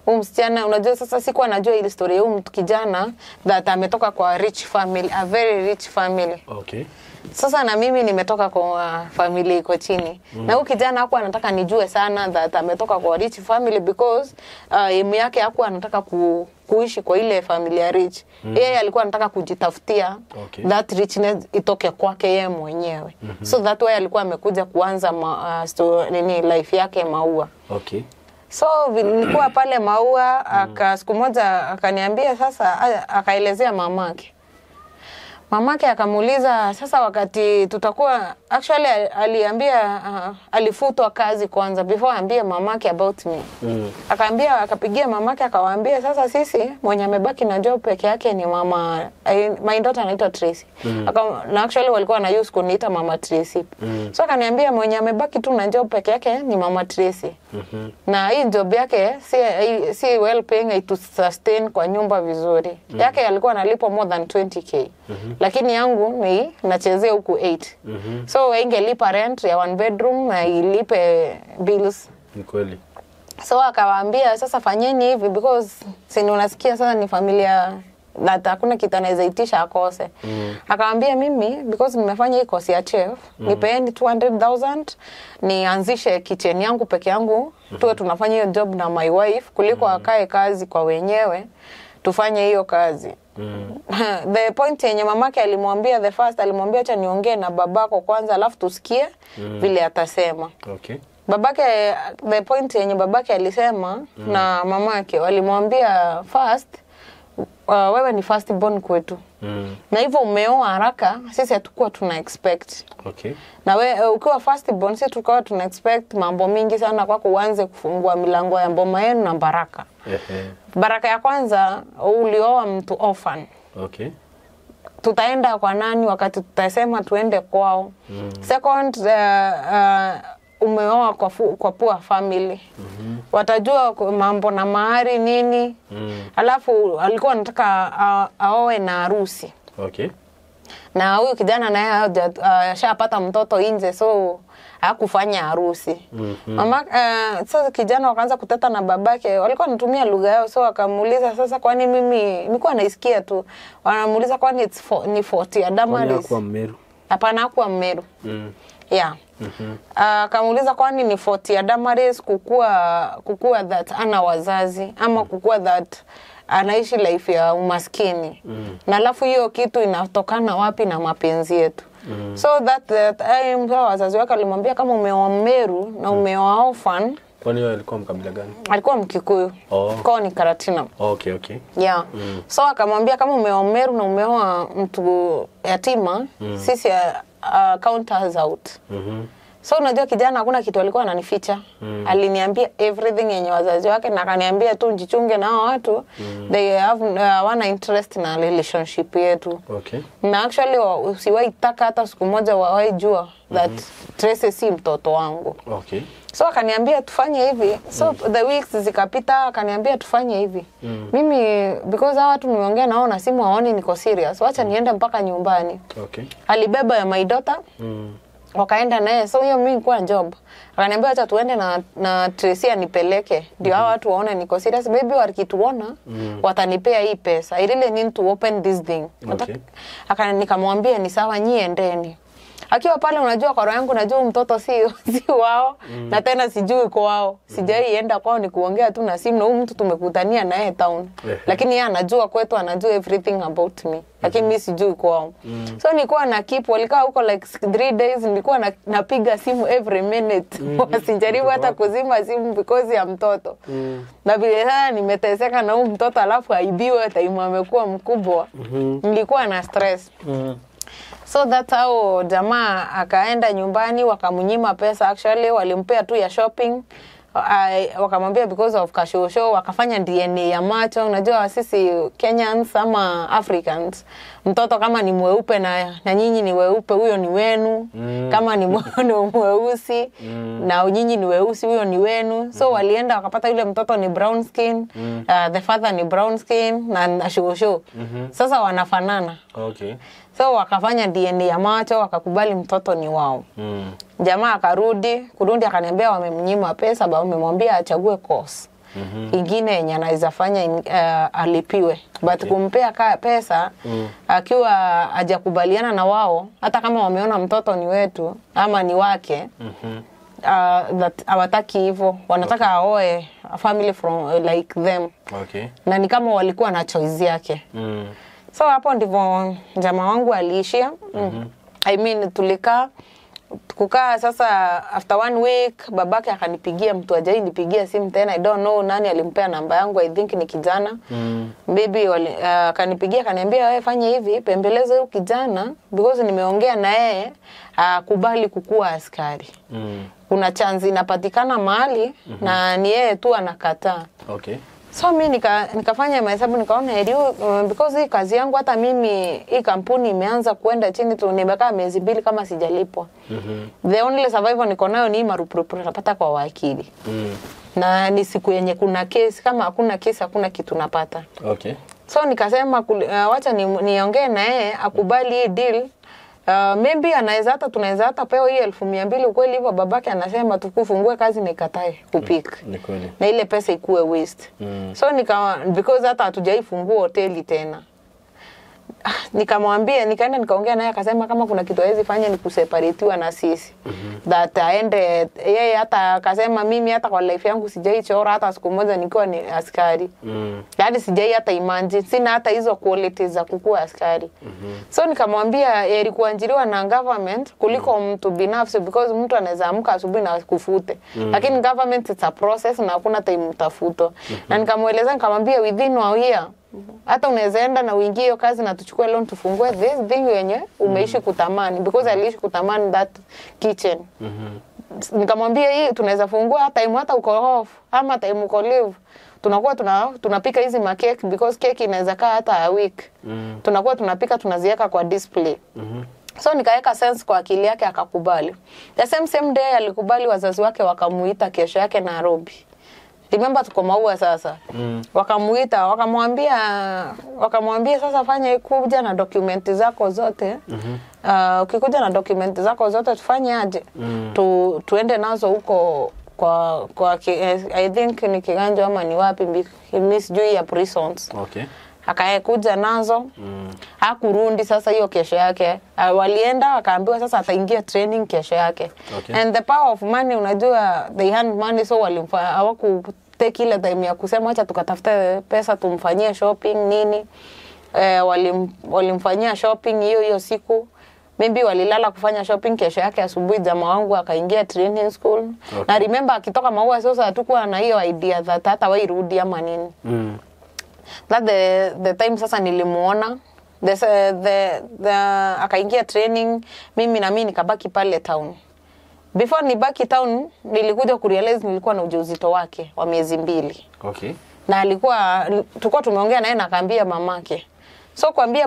Huyu msichana unajua sasa sikuwa najua ile story ya huyu mtu kijana that ametoka kwa rich family, a very rich family. Okay. Sasa na mimi nimetoka kwa family iko chini. Na huyu kijana hakuwa anataka nijue sana that ametoka kwa rich family because aim yake hakuwa anataka kuishi kwa ile familia rich. Yeye alikuwa anataka kujitafutia. Okay. That richness itoke kwake yeye mwenyewe. So that way alikuwa amekuja kuanza nini life yake Maua. Okay. So nilikuwa pale Maua, siku moja akaniambia sasa, akaelezea mamake. Mamake akamuuliza sasa wakati tutakuwa, actually aliambia alifutwa kazi kwanza before aambie mamake about me. Akaambia, akapigia mamake akawaambia sasa sisi mwenye amebaki na job peke yake ni mama, my daughter anaitwa Tracy. Na actually walikuwa na use kuniita mama Tracy. So akaniambia mwenye amebaki tu na job peke yake ni mama Tracy. Na hii job yake si well paying to sustain kwa nyumba vizuri. Yake alikuwa analipwa more than 20k. Lakini yangu ni nachezea huku 8. So ingelipa rent ya one bedroom na ilipe bills. Ni kweli. So akawaambia sasa fanyeni hivi because si unasikia sasa ni familia that hakuna kitu anaweza itisha akose. Akawaambia mimi because nimefanya hii course ya chef, nipeeni 200,000 nianzishe kitchen yangu peke yangu, tuwe tunafanya hiyo job na my wife kuliko akae kazi kwa wenyewe, tufanye hiyo kazi. The point yenye mamake alimwambia the first, alimwambia acha niongee na babako kwanza alafu tusikie vile atasema. Okay. Babake, the point yenye babake alisema na mamake walimwambia first, wewe ni first born kwetu. Na hivyo umeoa haraka, sisi hatukuwa tuna expect. Okay. Na we ukiwa first born, sisi tulikuwa tuna expect mambo mingi sana kwako, uanze kufungua milango ya mboma yenu na baraka. Baraka ya kwanza, ulioa mtu orphan. Okay. Tutaenda kwa nani wakati tutasema tuende kwao? Second, umeoa kwa poor family. Watajua mambo na mahari nini. Alafu alikuwa anataka aoe na harusi. Okay. Na huyu kijana naye ashapata mtoto nje, so hakufanya harusi. Mama sasa kijana wakaanza kuteta na babake, walikuwa wanatumia lugha yao, so wakamuuliza sasa, kwani mimi nilikuwa naisikia tu wanamuuliza kwani ni 40 ya Damaris? Hakuwa Mmeru. Hapana, hakuwa Mmeru. Yeah. Akamuuliza kwani ni 40 ya Damaris kukua that ana wazazi ama kukua that anaishi life ya umaskini. Na alafu hiyo kitu inatokana wapi na mapenzi yetu? So that time wazazi wake walimwambia kama umeoa Mmeru na umeoa orphan. Kwani yeye alikuwa mkabila gani? Alikuwa Mkikuyu. Kwa ni Karatina. Okay, okay. Yeah. So akamwambia kama umeoa Mmeru na umeoa mtu yatima, sisi count us out. So unajua kijana hakuna kitu alikuwa ananificha. Aliniambia everything yenye wazazi wake, na akaniambia tu jichunge na hao watu. They have wana interest na relationship yetu. Okay. Na actually usiwahi taka hata siku moja wawahi jua that Tracy si mtoto wangu. Okay. So akaniambia tufanye hivi. So the weeks zikapita, akaniambia tufanye hivi. Mimi because hawa watu nimeongea nao na simu hawaoni niko serious, wacha niende mpaka nyumbani. Okay. Alibeba ya my daughter. Wakaenda naye. So hiyo mimi nilikuwa job. Akaniambia acha tuende na Tracy anipeleke. Ndio hawa watu waone niko serious. Maybe wakituona watanipea hii pesa. I really need to open this thing. Okay. Nikamwambia ni sawa, nyie endeni. Akiwa pale, unajua kwa roho yangu najua mtoto si wao. Na tena sijui kwao. Sijaienda kwao, ni kuongea tu na simu na huyu mtu tumekutania naye town. Lakini yeye anajua kwetu, anajua everything about me. Lakini mimi sijui kwao. So nilikuwa na keep, walikaa huko like 3 days, nilikuwa napiga simu every minute. Wasijaribu hata kuzima simu because ya mtoto. Na vile sasa nimeteseka na huyu mtoto alafu aibiwe time amekuwa mkubwa. Nilikuwa na stress. So that's how jamaa akaenda nyumbani, wakamnyima pesa. Actually walimpea tu ya shopping. Wakamwambia because of kashosho, wakafanya DNA ya macho. Unajua sisi Kenyans ama Africans, mtoto kama ni mweupe na nyinyi ni weupe, huyo ni wenu. Kama ni mweusi na nyinyi ni weusi, huyo ni wenu. So walienda wakapata yule mtoto ni brown skin, the father ni brown skin na shosho. Sasa wanafanana. Okay. So wakafanya DNA ya macho, wakakubali mtoto ni wao. Jamaa akarudi, kurudi akaniambia wamemnyima pesa, ba wamemwambia achague course. Ingine yenye anaweza fanya alipiwe. But kumpea pesa akiwa hajakubaliana na wao, hata kama wameona mtoto ni wetu ama ni wake, that hawataki hivyo, wanataka aoe a family from like them. Okay. Na ni kama walikuwa na choice yake. So hapo ndivyo jamaa wangu aliishia. I mean tulikaa kukaa sasa after 1 week babake akanipigia, mtu hajai nipigia simu tena. I don't know nani alimpea namba yangu, I think ni kijana. Maybe akanipigia akaniambia wewe fanya hivi, pembeleze huyu kijana because nimeongea na yeye akubali kukua askari. Kuna chance inapatikana mahali na ni yeye tu anakataa. Okay. So mimi nikafanya mahesabu nikaona heri because hii kazi yangu hata mimi hii kampuni imeanza kuenda chini tu, nimekaa miezi 2 kama sijalipwa. The only survival niko nayo ni marupurupu napata kwa wakili. Na ni siku yenye kuna kesi, kama hakuna kesi hakuna kitu napata. Okay. So nikasema wacha niongee na yeye akubali hii deal. Maybe anaweza hata tunaweza hata pewa hii 1200 kweli hivyo babake anasema tukufungue kazi nikatae kupika. Ni kweli. Na ile pesa ikuwe waste. So because hata hatujaifungua hoteli tena. Nikamwambia, nikaenda nikaongea naye, akasema kama kuna kitu hawezi fanya ni kuseparatiwa na sisi. That aende yeye, hata akasema mimi hata kwa life yangu sijaichora hata siku moja nikiwa ni askari. Yaani sijai hata imagine, sina hata hizo qualities za kukuwa askari. So nikamwambia heri kuajiriwa na government kuliko mtu binafsi, because mtu anaweza amka asubuhi na kufute. Lakini government it's a process na hakuna time mtafuto. Na nikamueleza, nikamwambia within a year hata unaweza enda na uingie hiyo kazi na tuchukue loan tufungue this thing yenye umeishi kutamani, because aliishi kutamani that kitchen. Nikamwambia hii tunaweza fungua time hata uko off ama time uko leave, tunakuwa tunapika hizi makeki, because keki inaweza kaa hata a week. Tunakuwa tunapika tunaziweka kwa display. So nikaweka sense kwa akili yake, akakubali. The same day alikubali, wazazi wake wakamuita kesho yake Nairobi. Remember tuko Maua sasa. Wakamuita, wakamwambia sasa fanya kuja na dokumenti zako zote. Ukikuja na dokumenti zako zote tufanye aje? Tuende nazo huko kwa I think ni Kiganjo ama ni wapi, mimi sijui ya prisons. Okay. Akakuja nazo. Hakurundi sasa hiyo kesho yake. Walienda wakaambiwa sasa ataingia training kesho yake. Okay. And the power of money, unajua they hand money, so hawaku take ile time ya kusema acha tukatafute pesa tumfanyie shopping nini. Walimfanyia shopping hiyo siku. Maybe walilala kufanya shopping, kesho yake asubuhi jamaa wangu akaingia training school. Okay. Na remember akitoka Maua sasa hatukuwa na hiyo idea that hata wairudi ama nini. That the time sasa nilimuona the akaingia training, mimi na mimi nikabaki pale town. Before nibaki town nilikuja kurealize nilikuwa na ujauzito wake wa miezi 2. Okay. Na tulikuwa tumeongea naye na akaambia mamake. So kuambia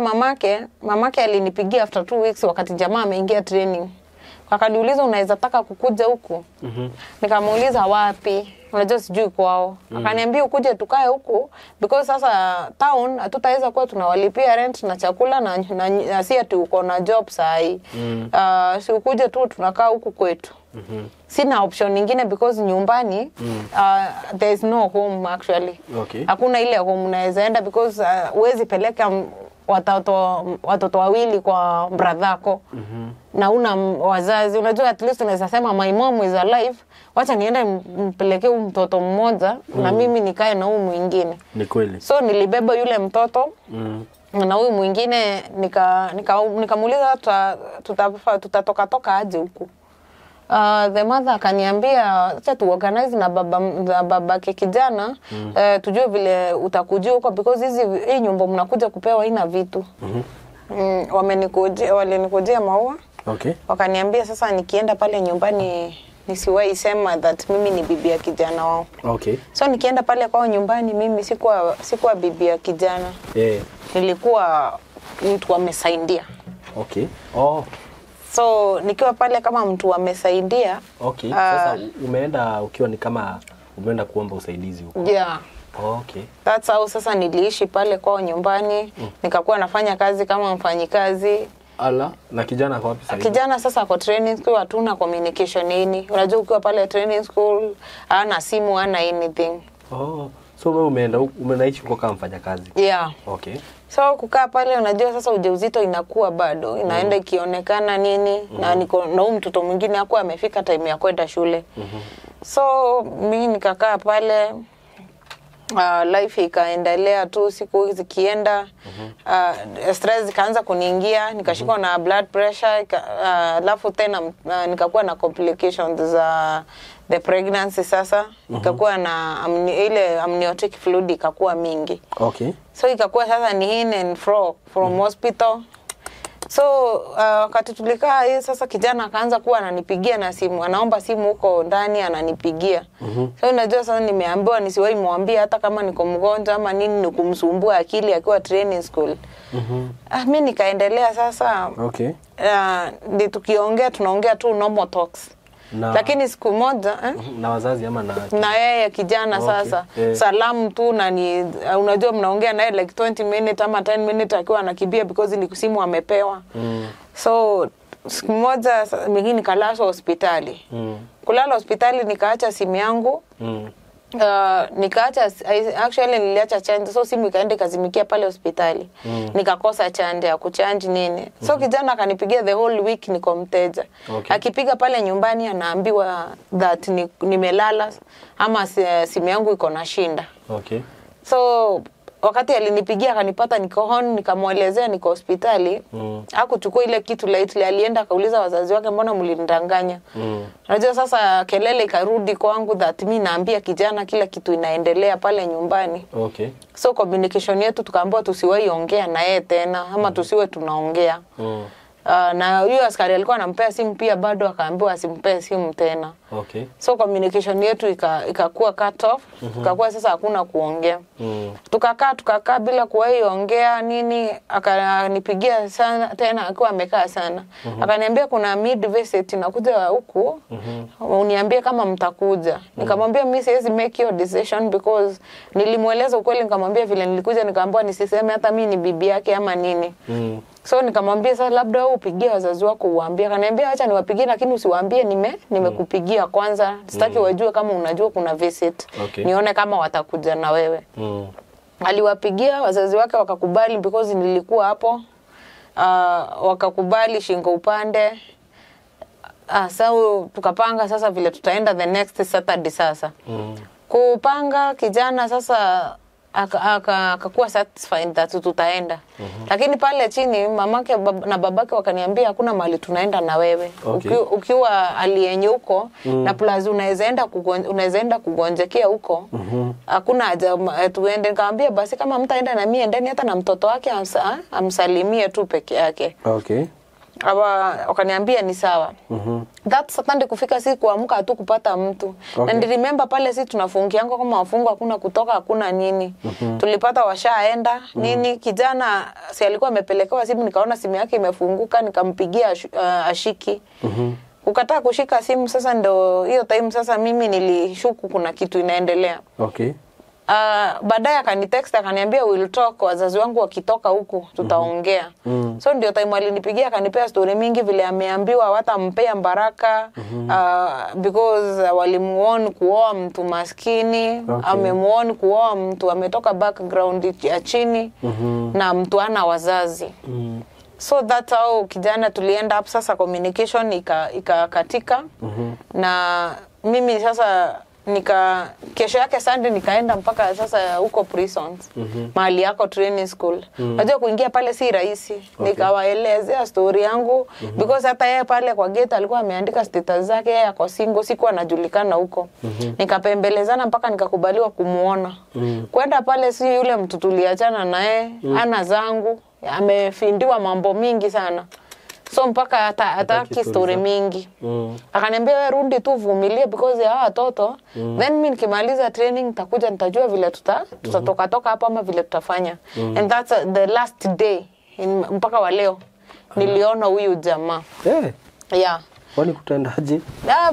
mamake alinipigia after 2 weeks wakati jamaa ameingia training. Akaniuliza unaweza taka kukuja huku? Nikamuuliza wapi? Unajua sijui kwao. Akaniambia ukuje tukae huku because sasa town hatutaweza kuwa tunawalipia rent na chakula na si ati uko na job sahi. Si ukuje tu tunakaa huku kwetu. Sina option nyingine because nyumbani there is no home actually. Okay. Hakuna ile home unaweza enda because huwezi peleka watoto wawili kwa brother-ako. Na una wazazi, unajua at least unaweza sema my mom is alive, wacha niende mpelekee huyu mtoto mmoja na mimi nikae na huyu mwingine. Ni kweli. So nilibeba yule mtoto na huyu mwingine nikamuuliza tutatoka toka aje huku. The mother akaniambia acha tu organize na babake kijana, tujue vile utakujia huko because hii nyumba mnakuja kupewa haina vitu. Walinikujia Maua. Okay. Wakaniambia sasa nikienda pale nyumbani nisiwahi sema that mimi ni bibi ya kijana wao. Okay. So nikienda pale kwao nyumbani mimi sikuwa bibi ya kijana. Nilikuwa mtu amesaidia. Okay. Oh. So nikiwa pale kama mtu amesaidia. Okay. Sasa umeenda ukiwa ni kama umeenda kuomba usaidizi huko. Yeah. Okay. That's how sasa niliishi pale kwao nyumbani. Nikakuwa nafanya kazi kama mfanyikazi. Ala, na kijana kwa wapi sasa? Kijana sasa kwa training school hatuna communication nini. Unajua ukiwa pale training school hana simu, hana anything. Oh, so wewe umeenda umenaishi huko kama mfanyakazi. Yeah. Okay. So kukaa pale unajua sasa ujauzito inakuwa bado inaenda ikionekana nini na niko na huyu mtoto mwingine hakuwa amefika time ya kwenda shule. So mimi nikakaa pale, life ikaendelea tu, siku zikienda, stress zikaanza kuniingia, nikashikwa na blood pressure, alafu tena nikakuwa na complications za the pregnancy sasa. Nikakuwa na ile amniotic fluid ikakuwa mingi. Okay. So ikakuwa sasa ni in and fro from hospital. So wakati tulikaa hii sasa kijana akaanza kuwa ananipigia na simu, anaomba simu huko ndani ananipigia. So unajua sasa nimeambiwa nisiwahi mwambia hata kama niko mgonjwa ama nini, ni kumsumbua akili akiwa training school. Mimi nikaendelea sasa. Okay. Tukiongea tunaongea tu normal talks. Lakini siku moja na wazazi ama na yeye kijana. Okay. Sasa salamu tu na ni unajua mnaongea naye like 20 minutes ama 10 minutes akiwa anakimbia because ni simu amepewa. So siku moja mimi nikalazwa hospitali. Kulala hospitali nikaacha simu yangu. Nikaacha, actually niliacha chanjo, so simu ikaenda ikazimikia pale hospitali. Nikakosa chanjo ya kuchanji nini. So kijana akanipigia the whole week niko mteja. Okay. Akipiga pale nyumbani anaambiwa that nimelala ama simu yangu iko na shinda. Okay. So wakati alinipigia akanipata niko hon, nikamwelezea niko hospitali. Hakuchukua ile kitu lightly, alienda akauliza wazazi wake mbona mlinidanganya. Unajua sasa kelele ikarudi kwangu that mi naambia kijana kila kitu inaendelea pale nyumbani. Okay. So communication yetu tukaambiwa tusiwahi ongea na yeye tena ama tusiwe tunaongea. Na huyo askari alikuwa anampea simu pia bado akaambiwa asimpee simu tena. Okay. So communication yetu ikakuwa cut off, ikakuwa sasa hakuna kuongea. Tukakaa bila kuwahi ongea nini. Akanipigia sana tena akiwa amekaa sana. Akaniambia kuna mid visit nakuja huku. Uniambie kama mtakuja. Nikamwambia mimi siwezi make your decision because nilimueleza ukweli, nikamwambia vile nilikuja nikaambiwa nisiseme hata mimi ni bibi yake ama nini. So nikamwambia sasa labda wewe upigie wazazi wako uwaambie. Akaniambia acha niwapigie lakini usiwaambie nimekupigia kwanza. Sitaki wajue kama unajua kuna visit. Okay. Nione kama watakuja na wewe. Aliwapigia wazazi wake wakakubali because nilikuwa hapo. Wakakubali shingo upande. So tukapanga sasa vile tutaenda the next Saturday sasa. Kupanga kijana sasa akakuwa satisfied that tutaenda. Lakini pale chini mamake na babake wakaniambia hakuna mahali tunaenda na wewe. Okay. Ukiwa aliyenye huko na plus unaweza enda kugonjekea huko. Hakuna haja tuende. Nikamwambia basi kama mtaenda na mimi endeni hata na mtoto wake amsalimie tu peke yake. Okay. Wakaniambia ni sawa. That Saturday kufika si kuamka tu kupata mtu. Okay. And remember pale si tunafungianga kama wafungwa hakuna kutoka hakuna nini. Tulipata washaenda nini. Kijana si alikuwa amepelekewa simu, nikaona simu yake imefunguka nikampigia ashiki. Ukataa kushika simu. Sasa ndo hiyo time sasa mimi nilishuku kuna kitu inaendelea. Okay. Baadaye akanitext akaniambia we'll talk, wazazi wangu wakitoka huku tutaongea. So ndio time alinipigia akanipea story mingi vile ameambiwa hawatampea baraka because walimuon kuoa mtu maskini. Okay. Amemuon kuoa mtu ametoka background ya chini na mtu ana wazazi. So that's how kijana tulienda up sasa communication ikakatika. Na mimi sasa kesho yake Sunday nikaenda mpaka sasa huko prisons. Mahali yako training school. Unajua kuingia pale si rahisi. Okay. Nikawaelezea story yangu because hata yeye pale kwa gate alikuwa ameandika status zake, yeye ako single, sikuwa anajulikana huko. Nikapembelezana mpaka nikakubaliwa kumuona. Kwenda pale si yule mtu tuliachana naye, ana zangu, amefindiwa mambo mingi sana. So mpaka hataki story mingi. Akaniambia wewe rudi tu vumilie because ya hawa watoto. Then mimi nikimaliza training nitakuja nitajua vile tutatoka toka hapa ama vile tutafanya. And that's the last day mpaka wa leo niliona huyu jamaa. Yeah. Kwani kutendaje?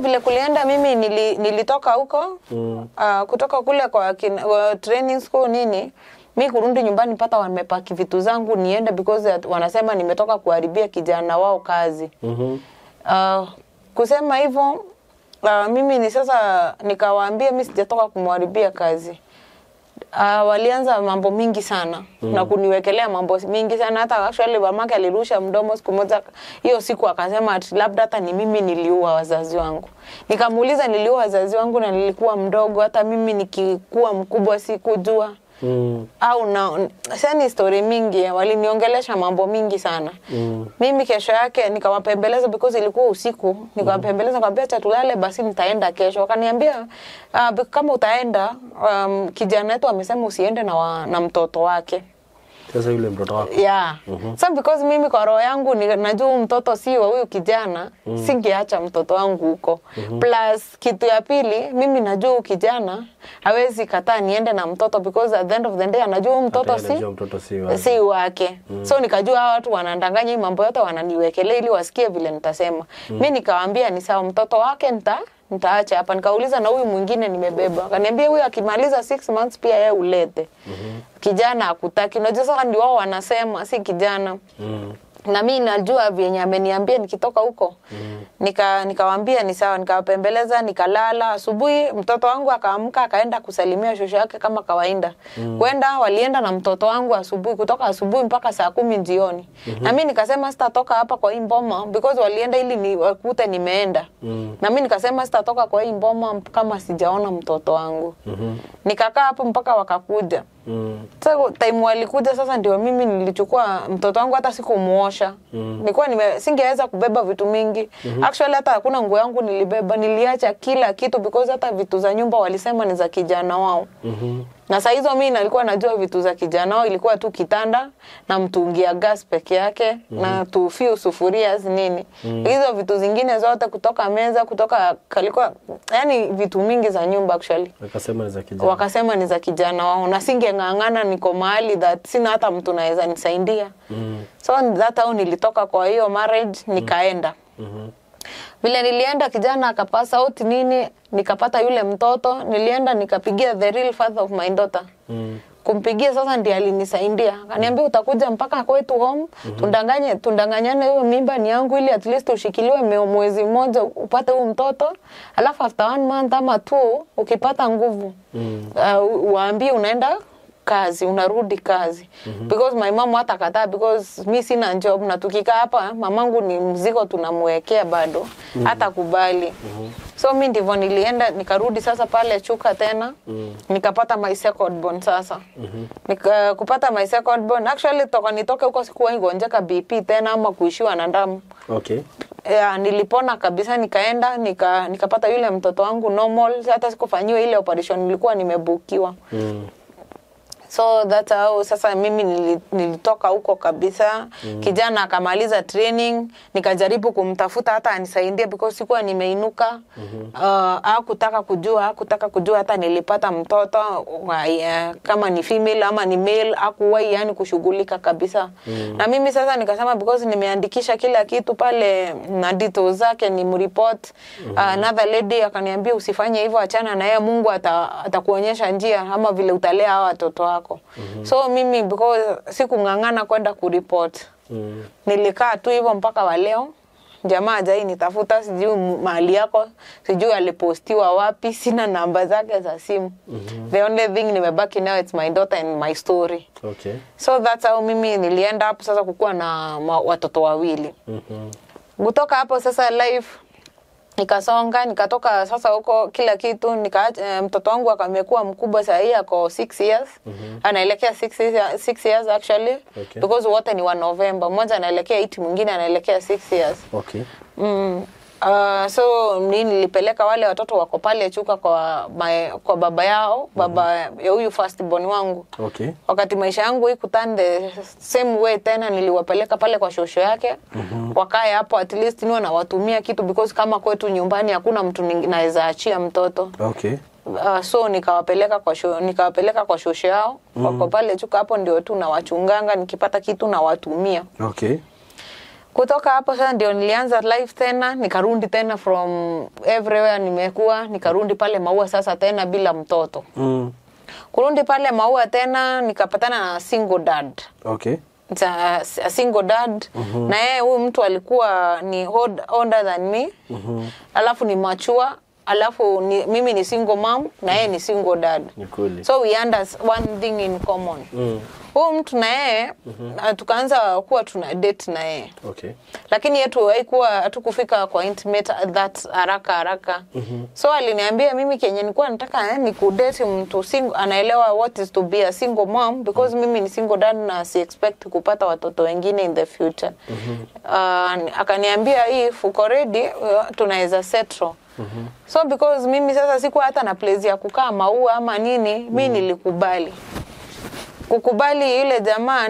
Vile kulienda mimi nilitoka huko. Kutoka kule kwa training school nini. Mi kurudi nyumbani pata wamepaki vitu zangu niende because wanasema nimetoka kuharibia kijana wao kazi. Kusema hivyo mimi ni sasa nikawaambia mimi sijatoka kumharibia kazi. Walianza mambo mingi sana na kuniwekelea mambo mingi sana. Hata actually mamake alirusha mdomo siku moja hiyo siku akasema labda hata ni mimi niliua wazazi wangu. Nikamuuliza niliua wazazi wangu na nilikuwa mdogo, hata mimi nikikuwa mkubwa sikujua. Au na sasa story mingi waliniongelesha mambo mingi sana. Mimi kesho yake nikawapembeleza because ilikuwa usiku, nikawapembeleza nikamwambia acha tulale basi nitaenda kesho. Wakaniambia kama utaenda kijana wetu amesema usiende na mtoto wake. Sasa yule mtoto wako. Yeah. So because mimi kwa roho yangu najua mtoto si wa huyu kijana, singeacha mtoto wangu huko. Plus kitu ya pili, mimi najua huyu kijana hawezi kataa niende na mtoto because at the end of the day anajua mtoto si wake. So nikajua hawa watu wanandanganya mambo yote wananiwekelea ili wasikie vile nitasema. Mimi nikawaambia ni sawa mtoto wake nitaacha hapa. Nikauliza na huyu mwingine nimebeba. Akaniambia huyu akimaliza 6 months pia yeye ulete. Kijana hakutaki. Unajua sasa ndio wao wanasema si kijana. Na mimi najua vyenye ameniambia nikitoka huko. Nikawaambia ni sawa, nikawapembeleza, nikalala. Asubuhi mtoto wangu akaamka akaenda kusalimia shosho yake kama kawaida. Kwenda walienda na mtoto wangu asubuhi, kutoka asubuhi mpaka saa 10 jioni. Na mimi nikasema sitatoka hapa kwa hii mboma because walienda ili ni wakute nimeenda. Na mimi nikasema sitatoka kwa hii mboma kama sijaona mtoto wangu. Nikakaa hapo mpaka wakakuja. Sasa time walikuja sasa ndio mimi nilichukua mtoto wangu, hata sikumuosha. Nilikuwa singeweza kubeba vitu mingi. Actually hata hakuna nguo yangu nilibeba, niliacha kila kitu because hata vitu za nyumba walisema ni za kijana wao. Na saa hizo mimi nilikuwa najua vitu za kijana wao ilikuwa tu kitanda na mtungi ya gas peke yake na tu few sufuria nini. Hizo vitu zingine zote kutoka meza, kutoka kalikuwa, yani vitu mingi za nyumba actually. Wakasema ni za kijana. Wakasema ni za kijana wao, na singeng'ang'ana, niko mahali that sina hata mtu naweza nisaidia. So that how nilitoka kwa hiyo marriage nikaenda. Vile nilienda kijana akapass out nini, nikapata yule mtoto, nilienda nikapigia the real father of my daughter. Kumpigia sasa ndiye alinisaidia. Akaniambia utakuja mpaka kwetu home, tundanganyane hiyo mimba ni yangu ili at least ushikiliwe mwezi mmoja upate huyu mtoto. Alafu after 1 month ama 2 ukipata nguvu waambie unaenda kazi, unarudi kazi. Because my mom hata kataa because mi sina job na tukikaa hapa mamangu ni mzigo tunamwekea bado, hata kubali. So mi ndivyo nilienda nikarudi sasa pale Chuka tena. Nikapata my second born sasa. Kupata my second born actually toka nitoke huko sikuwahi gonjeka BP tena ama kuishiwa na damu. Okay. Yeah, nilipona kabisa, nikaenda nikapata yule mtoto wangu normal, hata sikufanyiwa ile operation nilikuwa nimebukiwa. So that's how sasa mimi nilitoka huko kabisa. Kijana akamaliza training, nikajaribu kumtafuta hata anisaidie because sikuwa nimeinuka. Hakutaka kujua hata nilipata mtoto kama ni female ama ni male, hakuwahi yani kushughulika kabisa. Na mimi sasa nikasema because nimeandikisha kila kitu pale na details zake ni mreport. Another lady akaniambia usifanye hivyo, achana na yeye, Mungu atakuonyesha njia ama vile utalea hawa watoto wako. So mimi because sikung'ang'ana kwenda kureport. Nilikaa tu hivyo mpaka wa leo. Jamaa hajai nitafuta, sijui mahali yako, sijui alipostiwa wapi, sina namba zake za simu. The only thing nimebaki now it's my daughter and my story. Okay. So that's how mimi nilienda hapo sasa kukua na watoto wawili. Kutoka hapo sasa life nikasonga, nikatoka sasa huko kila kitu, mtoto wangu akamekuwa mkubwa sasa hii ako 6 years. Anaelekea 6 years actually. Okay. Because wote ni wa November. Mmoja anaelekea 8, mwingine anaelekea 6 years. Okay. So nilipeleka wale watoto wako pale Chuka kwa baba yao, baba ya huyu first born wangu. Okay. Wakati maisha yangu ikutan the same way tena, niliwapeleka pale kwa shosho yake. Wakae hapo at least niwe nawatumia kitu because kama kwetu nyumbani hakuna mtu naweza achia mtoto. Okay. So nikawapeleka kwa shosho yao. Wako pale Chuka hapo ndio tu nawachunganga, nikipata kitu nawatumia. Okay. Kutoka hapo sasa ndio nilianza life tena, nikarundi tena from everywhere nimekuwa, nikarundi pale Maua sasa tena bila mtoto. Kurundi pale Maua tena nikapatana na single dad. Okay. A single dad. Na yeye huyu mtu alikuwa ni older than me. Alafu ni mature, alafu mimi ni single mom na yeye ni single dad. Ni kweli. So we had one thing in common. Huyu mtu na yeye tukaanza kuwa tuna date na yeye. Okay. Lakini yetu haikuwa hatukufika kwa intimate that haraka haraka. So aliniambia mimi kenye nilikuwa nataka ni kudate mtu single, anaelewa what is to be a single mom because mimi ni single dad na si expect kupata watoto wengine in the future. Akaniambia if uko ready tunaweza settle. So because mimi sasa sikuwa hata na place ya kukaa Maua ama nini, mimi nilikubali. Kukubali yule jamaa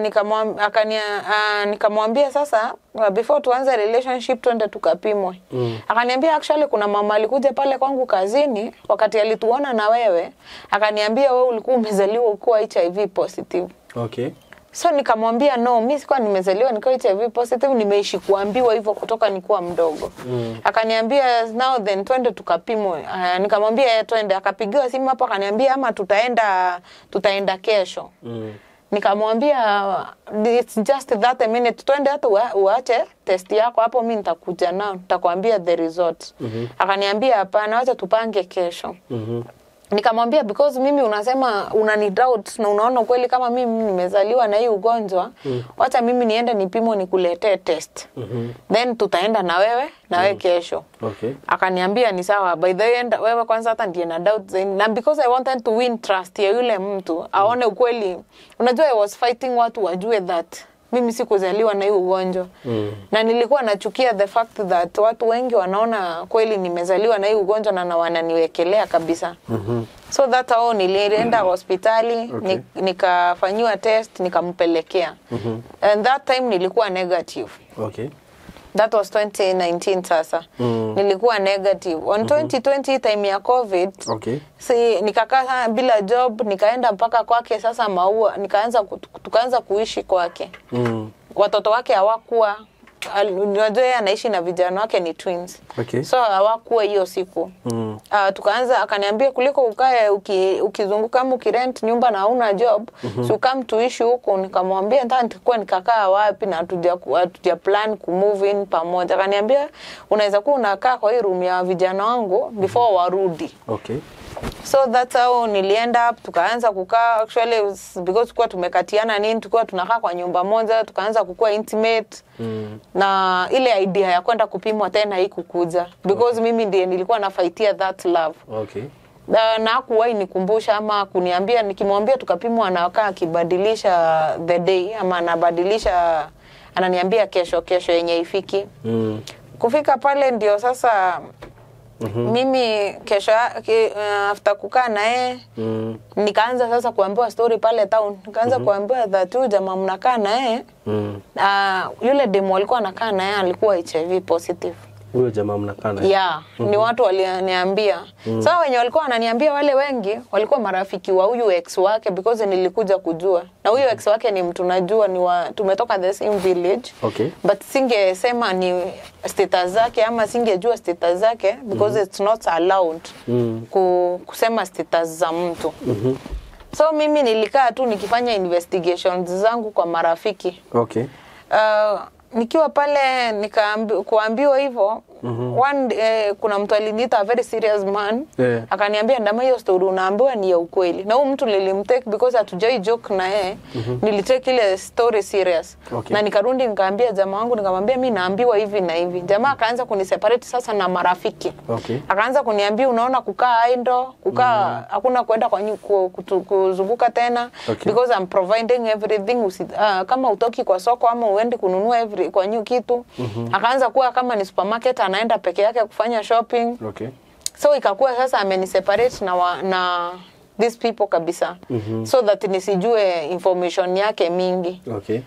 nikamwambia sasa before tuanze relationship twende tukapimwe. Akaniambia actually kuna mama alikuja pale kwangu kazini wakati alituona na wewe, akaniambia wewe ulikuwa umezaliwa ukiwa HIV positive. Okay. So nikamwambia no, mimi sikuwa nimezaliwa nikiwa HIV positive, nimeishi kuambiwa hivyo kutoka nikiwa mdogo. Akaniambia now then twende tukapimwe. Nikamwambia twende. Akapigiwa simu hapo akaniambia ama tutaenda kesho. Nikamwambia it's just that a minute, twende hata uache test yako hapo, mimi nitakuja nao nitakwambia the result. Akaniambia hapana, wacha tupange kesho. Nikamwambia because mimi unasema unani doubt na unaona kweli kama mimi nimezaliwa na hii ugonjwa, wacha mimi niende nipimo nikuletee test. Then tutaenda na wewe kesho. Okay. Akaniambia ni sawa, by the end wewe kwanza hata ndiye na doubt zaidi. Na because I wanted to win trust ya yule mtu aone ukweli. Unajua I was fighting watu wajue that mimi sikuzaliwa na hii ugonjwa. Na nilikuwa nachukia the fact that watu wengi wanaona kweli nimezaliwa na hii ugonjwa na wananiwekelea kabisa. So that how nilienda hospitali. Okay. Nikafanyiwa test, nikampelekea. And that time nilikuwa negative. Okay. That was 2019 sasa. Nilikuwa negative. On 2020 time ya COVID. Okay. Si nikakaa bila job, nikaenda mpaka kwake sasa Maua, nikaanza tukaanza kuishi kwake. Watoto wake hawakuwa, unajua yeye anaishi na vijana wake ni twins. Okay. So hawakuwa hiyo siku. Tukaanza, akaniambia kuliko ukae ukizunguka ama ukirent nyumba na hauna job, so come tuishi huku. Nikamwambia nitakuwa nikakaa wapi na hatuja plan ku move in pamoja. Akaniambia unaweza kuwa unakaa kwa hii room ya vijana wangu before warudi. Okay. So that's how nilienda up, tukaanza kukaa actually because tulikuwa tumekatiana nini, tulikuwa tunakaa kwa nyumba moja, tukaanza kukua intimate. Na ile idea ya kwenda kupimwa tena haikukuja because mimi ndiye nilikuwa nafightia that love. Okay. Na hakuwahi nikumbusha ama kuniambia, nikimwambia tukapimwa anakaa akibadilisha the day ama anabadilisha, ananiambia kesho kesho yenye ifiki. Kufika pale ndio sasa mimi kesho after kukaa na yeye nikaanza sasa kuambiwa story pale town. Nikaanza kuambiwa that huyu jamaa mnakaa na yeye, yule demo alikuwa anakaa na yeye alikuwa HIV positive. Huyo jamaa mnakaa naye? Yeah, ni watu waliniambia. Sasa wenye walikuwa wananiambia wale wengi walikuwa marafiki wa huyu ex wake because nilikuja kujua. Na huyu ex wake ni mtu najua, ni tumetoka the same village. Okay. But singesema ni status zake ama singejua status zake because it's not allowed kusema status za mtu. So mimi nilikaa tu nikifanya investigations zangu kwa marafiki. Okay. Nikiwa pale kuambiwa hivyo, kuna mtu aliniita, a very serious man. Akaniambia ndama hiyo story unaambiwa ni ya ukweli. Na huyu mtu nilimtake because hatujai joke na yeye. Nilitake ile story serious. Okay. Na nikarudi nikaambia jamaa wangu, nikamwambia mimi naambiwa hivi na hivi. Jamaa akaanza kuniseparate sasa na marafiki. Okay. Akaanza kuniambia unaona kukaa idle, kukaa hakuna kwenda kwa kuzunguka tena. Okay. Because I'm providing everything. Kama utoki kwa soko ama uendi kununua every kwa new kitu. Akaanza kuwa kama ni supermarket anaenda peke yake kufanya shopping. Okay. So ikakuwa sasa ameniseparate na these people kabisa. So that nisijue information yake mingi. Okay.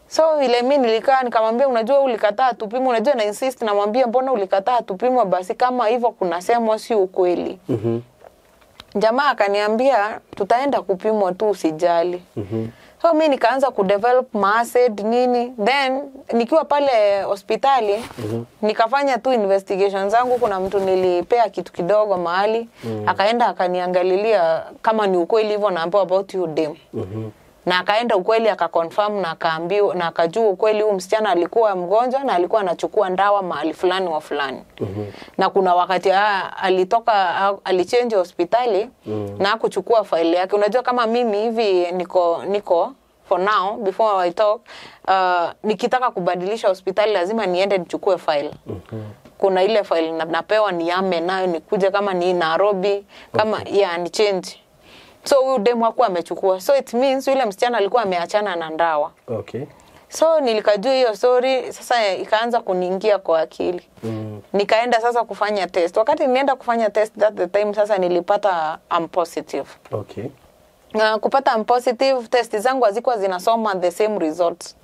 So ile mimi nilikaa nikamwambia unajua ulikataa tupimwe, unajua na insist namwambia mbona ulikataa tupimwe basi kama hivyo kuna semwa si ukweli. Jamaa akaniambia tutaenda kupimwa tu usijali. So mimi nikaanza kudevelop maacid nini. Then nikiwa pale hospitali nikafanya tu investigation zangu. Kuna mtu nilipea kitu kidogo mahali, akaenda akaniangalilia kama ni ukweli hivyo naambiwa about you dem. Na akaenda ukweli akaconfirm na akaambiwa na akajua ukweli huyu msichana alikuwa mgonjwa na alikuwa anachukua ndawa mahali fulani wa fulani. Na kuna wakati alitoka alichange hospitali na kuchukua faili yake. Unajua kama mimi hivi niko for now before I talk, nikitaka kubadilisha hospitali lazima niende nichukue file. Kuna ile file napewa niame nayo nikuje kama ni Nairobi kama yeah ni change. So huyu demu hakuwa amechukua. So it means yule msichana alikuwa ameachana na ndawa. Okay. So nilikajua hiyo story sasa ikaanza kuniingia kwa akili. Nikaenda sasa kufanya test. Wakati nilienda kufanya test that the time sasa nilipata I'm positive. Okay. Na kupata I'm positive, test zangu hazikuwa zinasoma the same results.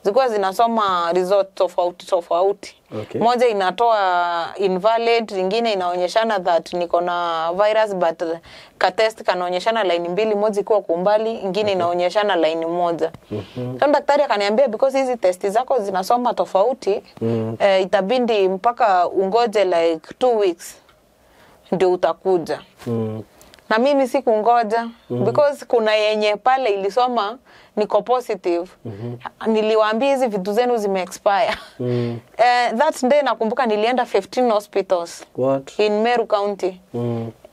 Zilikuwa zinasoma result tofauti tofauti. Okay. Moja inatoa invalid, nyingine inaonyeshana that niko na virus but ka test kanaonyeshana line mbili, moja ikiwa kwa umbali, nyingine inaonyeshana line moja. So daktari akaniambia because hizi test zako zinasoma tofauti, itabidi mpaka ungoje like 2 weeks ndio utakuja. Na mimi sikungoja because kuna yenye pale ilisoma niko positive. Niliwaambia hizi vitu zenu zime expire. That day nakumbuka nilienda 15 hospitals. What? In Meru County.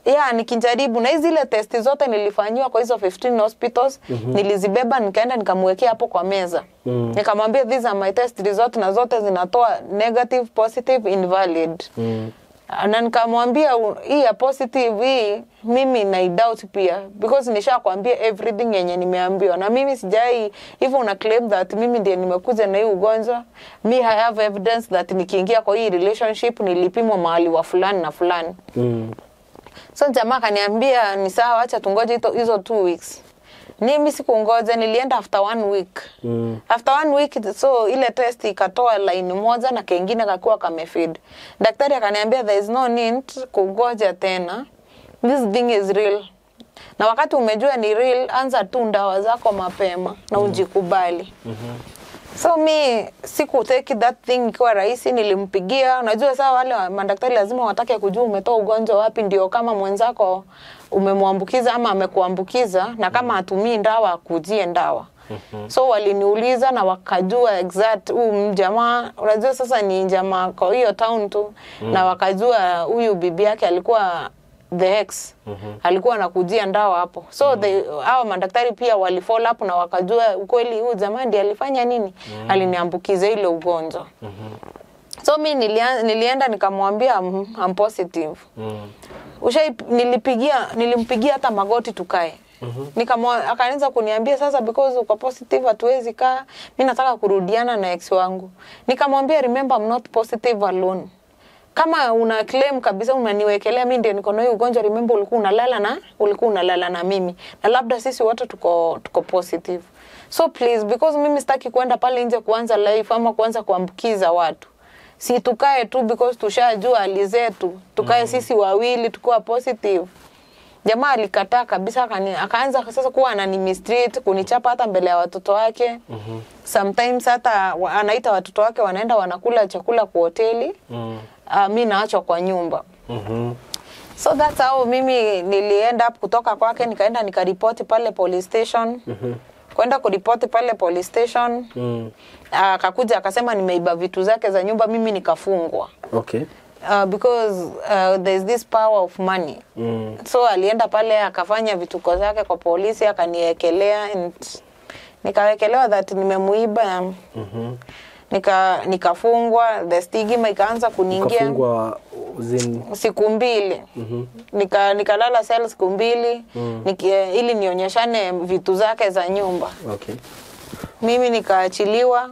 Yeah, nikijaribu na hizi ile testi zote nilifanyiwa kwa hizo 15 hospitals. Nilizibeba nikaenda nikamwekea hapo kwa meza. Nikamwambia these are my test results na zote zinatoa negative, positive, invalid. Na nikamwambia hii ya positive hii mimi na doubt pia because nishakwambia everything yenye nimeambiwa na mimi sijai hivyo una claim that mimi ndiye nimekuja na hii ugonjwa. Me I have evidence that nikiingia kwa hii relationship nilipimwa mahali wa fulani na fulani. So jamaa akaniambia ni sawa, acha tungoje hizo 2 weeks. Mimi sikungoja, nilienda after 1 week. After 1 week, so ile test ikatoa line moja na kengine kakuwa kamefeed. Daktari akaniambia there is no need kungoja tena. This thing is real. Na wakati umejua ni real, anza tu ndawa zako mapema na ujikubali. So mi siku take that thing ikiwa rahisi, nilimpigia. Unajua saa wale madaktari lazima watake kujua umetoa ugonjwa wapi, ndio kama mwenzako umemwambukiza ama amekuambukiza, na kama hatumii ndawa akujie ndawa. So waliniuliza na wakajua exact huyu jamaa, unajua sasa ni jamaa kwa hiyo town tu. Na wakajua huyu bibi yake alikuwa the ex. Alikuwa anakujia ndawa hapo. So hao madaktari pia wali follow up na wakajua ukweli huyu jamaa ndiye alifanya nini? Aliniambukiza ile ugonjwa. So mi nilienda nikamwambia I'm positive. Nilimpigia hata magoti tukae. Akaanza kuniambia sasa because uko positive hatuwezi kaa, mimi nataka kurudiana na ex wangu. Nikamwambia remember I'm not positive alone. Kama una claim kabisa unaniwekelea mimi ndio niko na hiyo ugonjwa, remember ulikuwa unalala na mimi. Na labda sisi wote tuko positive. So please, because mimi sitaki kwenda pale nje kuanza life ama kuanza kuambukiza watu. Si tukae tu because tushajua hali zetu. Tukae sisi wawili tukiwa positive. Jamaa alikataa kabisa, akaanza sasa kuwa ananimistreat, kunichapa hata mbele ya watoto wake. Sometimes hata anaita watoto wake wanaenda wanakula chakula kwa hoteli. Mimi naachwa kwa nyumba. So that's how mimi nilienda up kutoka kwake, nikaenda nikaripoti pale police station. Kwenda kuripoti pale police station. Akakuja akasema nimeiba vitu zake za nyumba, mimi nikafungwa. Okay. Because there's this power of money. So alienda pale akafanya vituko zake kwa polisi, akaniekelea and nikawekelewa that nimemuiba. Nikafungwa, the stigma ikaanza kuniingia. Nikafungwa siku mbili. Nikalala cell siku mbili ili nionyeshane vitu zake za nyumba. Okay. Mimi nikaachiliwa.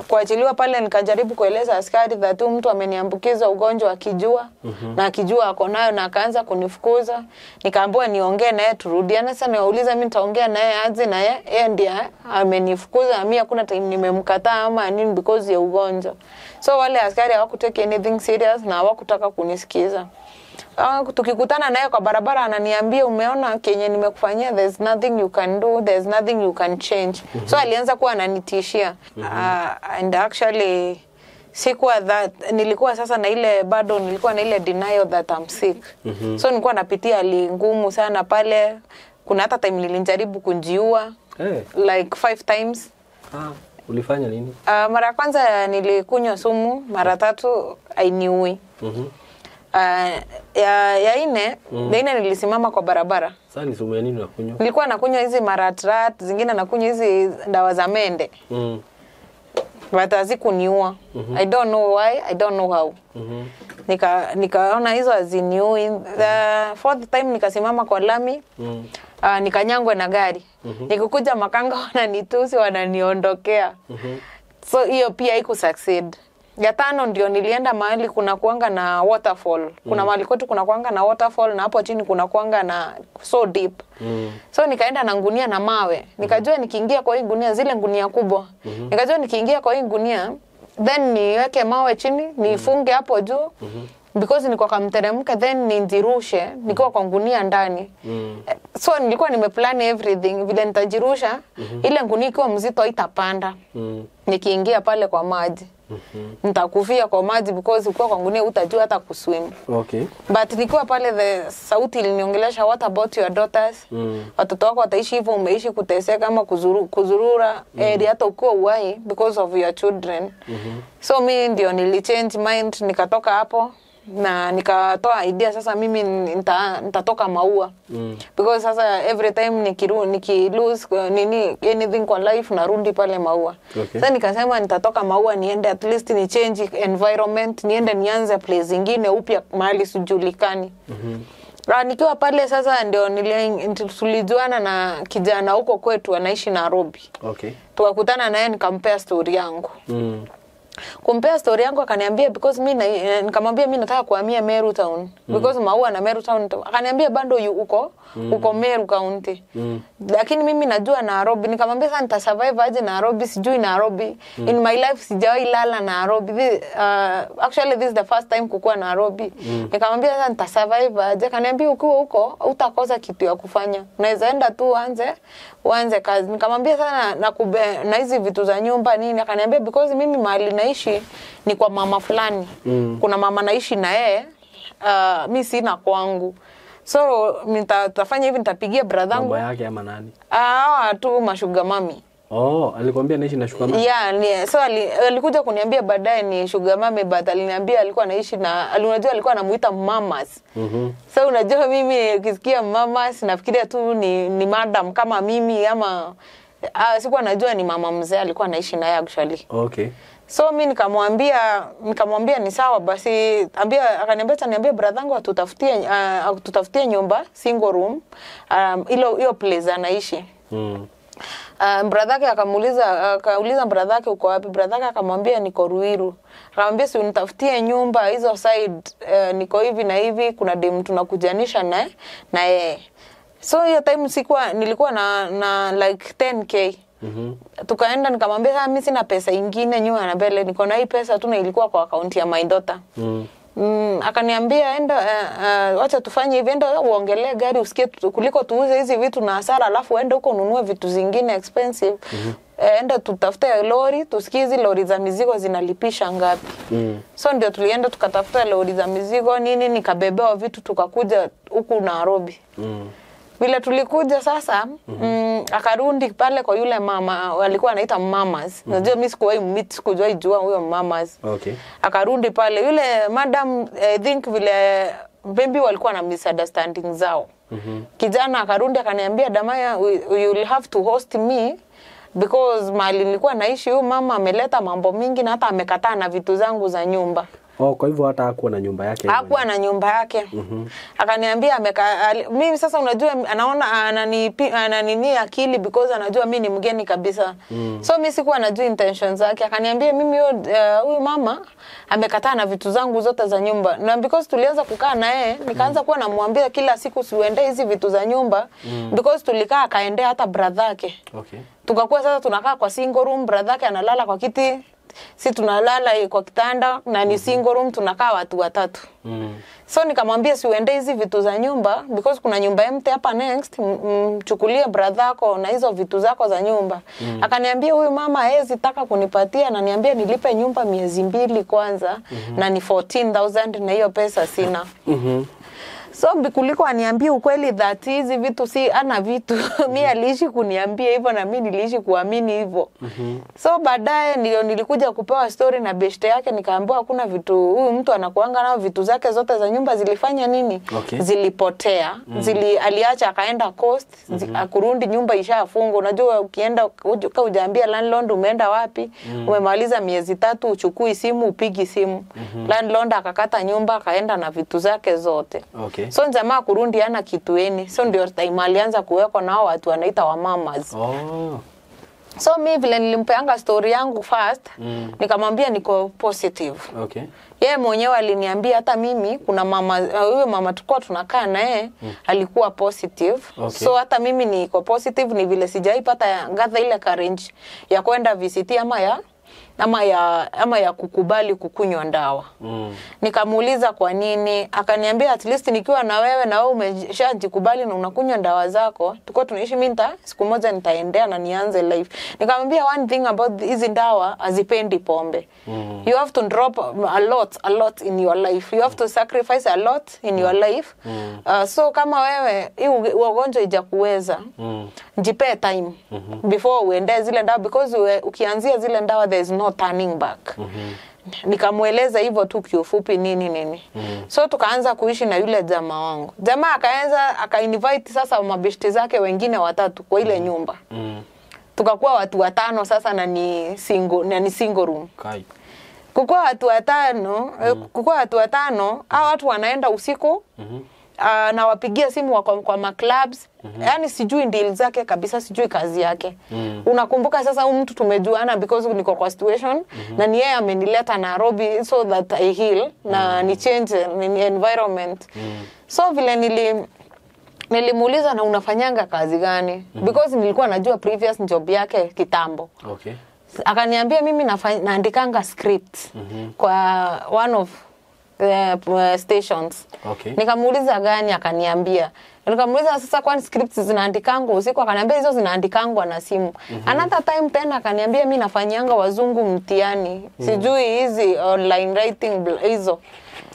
Kuachiliwa pale nikajaribu kueleza askari that huyu mtu ameniambukiza ugonjwa akijua na akijua ako nayo, na akaanza kunifukuza. Nikaambiwa niongee naye turudiane. Sasa niwauliza mimi nitaongea naye aje na yeye ndiye amenifukuza, mimi hakuna time nimemkataa ama nini because ya ugonjwa. So wale askari hawakutake anything serious na hawakutaka kunisikiza. Tukikutana naye kwa barabara ananiambia umeona kenye nimekufanyia, there's nothing you can do, there's nothing you can change. So alianza kuwa ananitishia. And actually sikuwa that, nilikuwa sasa na ile bado nilikuwa na ile denial that I'm sick. So nilikuwa napitia hali ngumu sana pale. Kuna hata time nilijaribu kujiua. Hey. Like 5 times. Ulifanya nini? Mara kwanza nilikunywa sumu, mara tatu hainiui. Ya ine, ya ine nilisimama kwa barabara. Sasa ni sumu ya nini unakunywa? Nilikuwa nakunywa hizi maratrat, zingine nakunywa hizi dawa za mende. But hazikuniua. I don't know why, I don't know how. Nikaona hizo haziniui. The fourth time nikasimama kwa lami. Nikanyangwa na gari. Nikikuja makanga wananitusi, wananiondokea. So hiyo pia haiku succeed. Ya tano ndio nilienda mahali kuna kuanga na waterfall. Kuna mahali kwetu kuna kuanga na waterfall na hapo chini kuna kuanga na so deep. So nikaenda na ngunia na mawe. Nikajua nikiingia kwa hii gunia, zile ngunia kubwa. Nikajua nikiingia kwa hii gunia, then niweke mawe chini, nifunge hapo juu. Because nilikuwa kamteremke then nijirushe nikiwa kwa ngunia ndani. So nilikuwa nimeplan everything vile nitajirusha. Ile ngunia ikiwa mzito haitapanda. Nikiingia pale kwa maji nitakufia kwa maji because ukiwa kwa ngunia utajua hata kuswim. Okay. But nikiwa pale the sauti iliniongelesha, what about your daughters? Watoto wako wataishi hivyo umeishi kuteseka ama kuzurura hata ukiwa uhai because of your children. So mi ndio nilichange mind, nikatoka hapo na nikatoa idea sasa mimi nitatoka Maua. Because sasa every time niki lose nini anything kwa life narudi pale Maua. Okay. Sasa nikasema nitatoka Maua niende at least ni change environment, niende nianze place zingine upya mahali sijulikani. Nikiwa pale sasa ndio tulijuana na kijana huko kwetu anaishi Nairobi. Okay. Tukakutana naye nikampea story yangu. Kumpea story yangu akaniambia because mimi nikamwambia mimi nataka kuhamia Meru town because Maua na Meru town. Akaniambia bado uko Meru County. Lakini mimi najua Nairobi. Nikamwambia sasa nita survive aje Nairobi, sijui Nairobi. In my life sijawahi lala Nairobi. Actually this is the first time kukua Nairobi. Nikamwambia sasa nita survive aje. Akaniambia ukiwa huko hutakosa kitu ya kufanya. Unaweza enda tu uanze kazi. Nikamwambia sana na hizi vitu za nyumba nini. Akaniambia because mimi mahali naishi ni kwa mama fulani. Kuna mama naishi na yeye, mi sina kwangu. So nitafanya hivi, nitapigia brother yangu. Baba yake ama nani? Tu mashuga mami. Oh, alikwambia anaishi na sugar mami? Yeah, so alikuja kuniambia baadaye ni sugar mami, but aliniambia alikuwa anaishi na, unajua alikuwa anamuita mamas. So unajua mimi ukisikia mamas nafikiria tu ni madam kama mimi ama sikuwa najua ni mama mzee alikuwa anaishi naye actually. Okay. So mimi nikamwambia ni sawa basi, akaniambia acha niambie brother yangu atutafutie nyumba single room, hiyo place anaishi. Brother yake akauliza brother yake uko wapi? Brother yake akamwambia niko Ruiru. Akamwambia si unitafutie nyumba hizo side, niko hivi na hivi, kuna dem tunakujanisha na yeye. So hiyo time nilikuwa na like 10k. Tukaenda nikamwambia sasa mimi sina pesa ingine nyuma na mbele, niko na hii pesa tu na ilikuwa kwa account ya my daughter. Akaniambia enda, wacha tufanye hivi, enda uongelee gari usikie kuliko tuuze hizi vitu na hasara alafu uende huko ununue vitu zingine expensive. Enda tutafute lori tusikie hizi lori za mizigo zinalipisha ngapi. So ndio tulienda tukatafuta lori za mizigo nini, nikabebewa vitu tukakuja huku Nairobi. Vile tulikuja sasa, akarundi pale kwa yule mama, alikuwa anaita mamas. Unajua mimi sikuwahi meet, sikuwahi jua huyo mamas. Okay. Akarundi pale yule madam, I think vile maybe walikuwa na misunderstanding zao. Kijana akarundi akaniambia Damaya, you will have to host me because mahali nilikuwa naishi huyu mama ameleta mambo mingi na hata amekataa na vitu zangu za nyumba. Oh, kwa hivyo hata hakuwa na nyumba yake. Hakuwa na nyumba yake. Akaniambia mimi sasa unajua anaona ananini akili because anajua mimi ni mgeni kabisa. So mimi sikuwa najua intentions zake. Akaniambia mimi huyu mama amekataa na vitu zangu zote za nyumba. Na because tulianza kukaa na yeye, nikaanza kuwa namwambia kila siku siuende hizi vitu za nyumba because tulikaa akaendea hata brother yake. Okay. Tukakuwa sasa tunakaa kwa single room, brother yake analala kwa kiti, si tunalala kwa kitanda na ni single room tunakaa watu watatu. So nikamwambia siuende hizi vitu za nyumba because kuna nyumba empty hapa next, mchukulie brother yako na hizo vitu zako za nyumba. Akaniambia huyu mama hawezi taka kunipatia na niambia nilipe nyumba miezi 2 kwanza na ni 14,000 na hiyo pesa sina. So kuliko aniambie ukweli that hizi vitu si ana vitu. Mimi aliishi kuniambia hivyo na mimi niliishi kuamini hivyo. So baadaye nilikuja kupewa story na beshte yake, nikaambiwa hakuna vitu, huyu mtu anakuanga nao vitu zake zote za nyumba zilifanya nini? Okay. Zilipotea. Aliacha akaenda coast, akurundi nyumba ishafungwa. Unajua ukienda hujaambia landlord umeenda wapi, umemaliza miezi 3 uchukui simu, upigi simu. Landlord akakata nyumba akaenda na vitu zake zote. Okay. So jamaa kurundi ana kitueni. So ndio time alianza kuwekwa na watu wanaita wa mamas. Oh. So mimi vile nilimpeanga story yangu first, nikamwambia niko positive. Okay. Yeye mwenyewe aliniambia hata mimi kuna mama, huyo mama tulikuwa tunakaa naye alikuwa positive. Okay. So hata mimi niko positive, ni vile sijaipata gather ile courage ya kwenda VCT ama ama ya kukubali kukunywa ndawa. Nikamuuliza kwa nini, akaniambia at least nikiwa na wewe na wewe umeshajikubali na unakunywa ndawa zako, tuko tunaishi, mimi siku moja nitaendea na nianze life. Nikamwambia one thing about hizi ndawa, hazipendi pombe. You have to drop a lot in your life. You have to sacrifice a lot in your life. So kama wewe hii ugonjwa ijakuweza, jipee time before uende zile ndawa, because ukianzia zile ndawa there is no turning back. Nikamueleza hivyo tu kiufupi nini nini. So tukaanza kuishi na yule jamaa wangu. Jamaa akaanza akainvite sasa mabeshte zake wengine watatu kwa ile nyumba. Tukakuwa watu watano sasa, na ni single room. Kai. Kukuwa watu watano, hao watu wanaenda usiku. Na wapigia simu wako kwa ma clubs. Yaani sijui deal zake kabisa, sijui kazi yake. Unakumbuka sasa huyu mtu tumejuana because niko kwa situation, na ni yeye amenileta Nairobi so that I heal na ni change ni environment. So vile nilimuuliza na unafanyanga kazi gani? Because nilikuwa najua previous job yake kitambo. Okay. Akaniambia mimi naandikanga script kwa one of the stations. Okay. Nikamuuliza gani, akaniambia. Nikamuuliza sasa kwani scripts zinaandikangwa usiku? Akaniambia hizo zinaandikangwa na simu. Another time tena akaniambia mimi nafanyanga wazungu mtihani. Sijui hizi online writing hizo.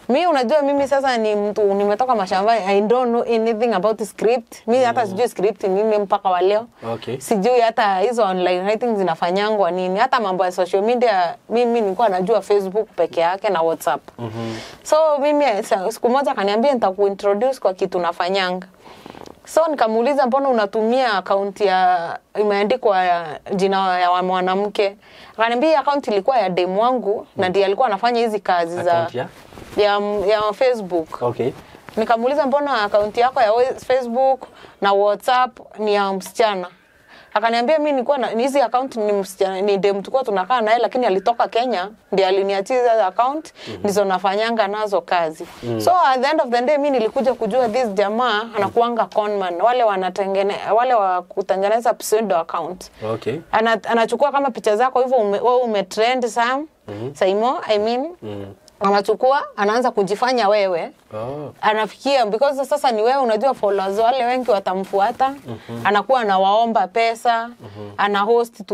Mimi unajua mimi sasa ni mtu nimetoka mashambani, I don't know anything about script. Mimi hata sijui script nini mpaka wa leo. Okay. Sijui hata hizo online writing zinafanyangwa nini. Hata mambo ya social media mimi nilikuwa najua Facebook peke yake na WhatsApp. So mimi siku moja akaniambia nitakuintroduce kwa kitu nafanyanga. So nikamuuliza mbona unatumia account ya imeandikwa jina ya mwanamke? Akaniambia account ilikuwa ya demu wangu na ndiye alikuwa anafanya hizi kazi za ya Facebook. Okay. Nikamuuliza mbona account yako ya Facebook na WhatsApp ni ya msichana? Akaniambia mimi nilikuwa na hizi account ni msichana, ni dem tulikuwa tunakaa naye, lakini alitoka Kenya ndiye aliniachia account ndizo nafanyanga nazo kazi. So at the end of the day mimi nilikuja kujua this jamaa anakuanga conman, wale wanatengeneza, wale wa kutengeneza pseudo account. Okay. Anachukua kama picha zako hivyo wewe umetrend Sam, Saimo, I mean. Anachukua, anaanza kujifanya wewe. Anafikia because sasa ni wewe unajua followers wale wengi watamfuata. Anakuwa anawaomba pesa, ana host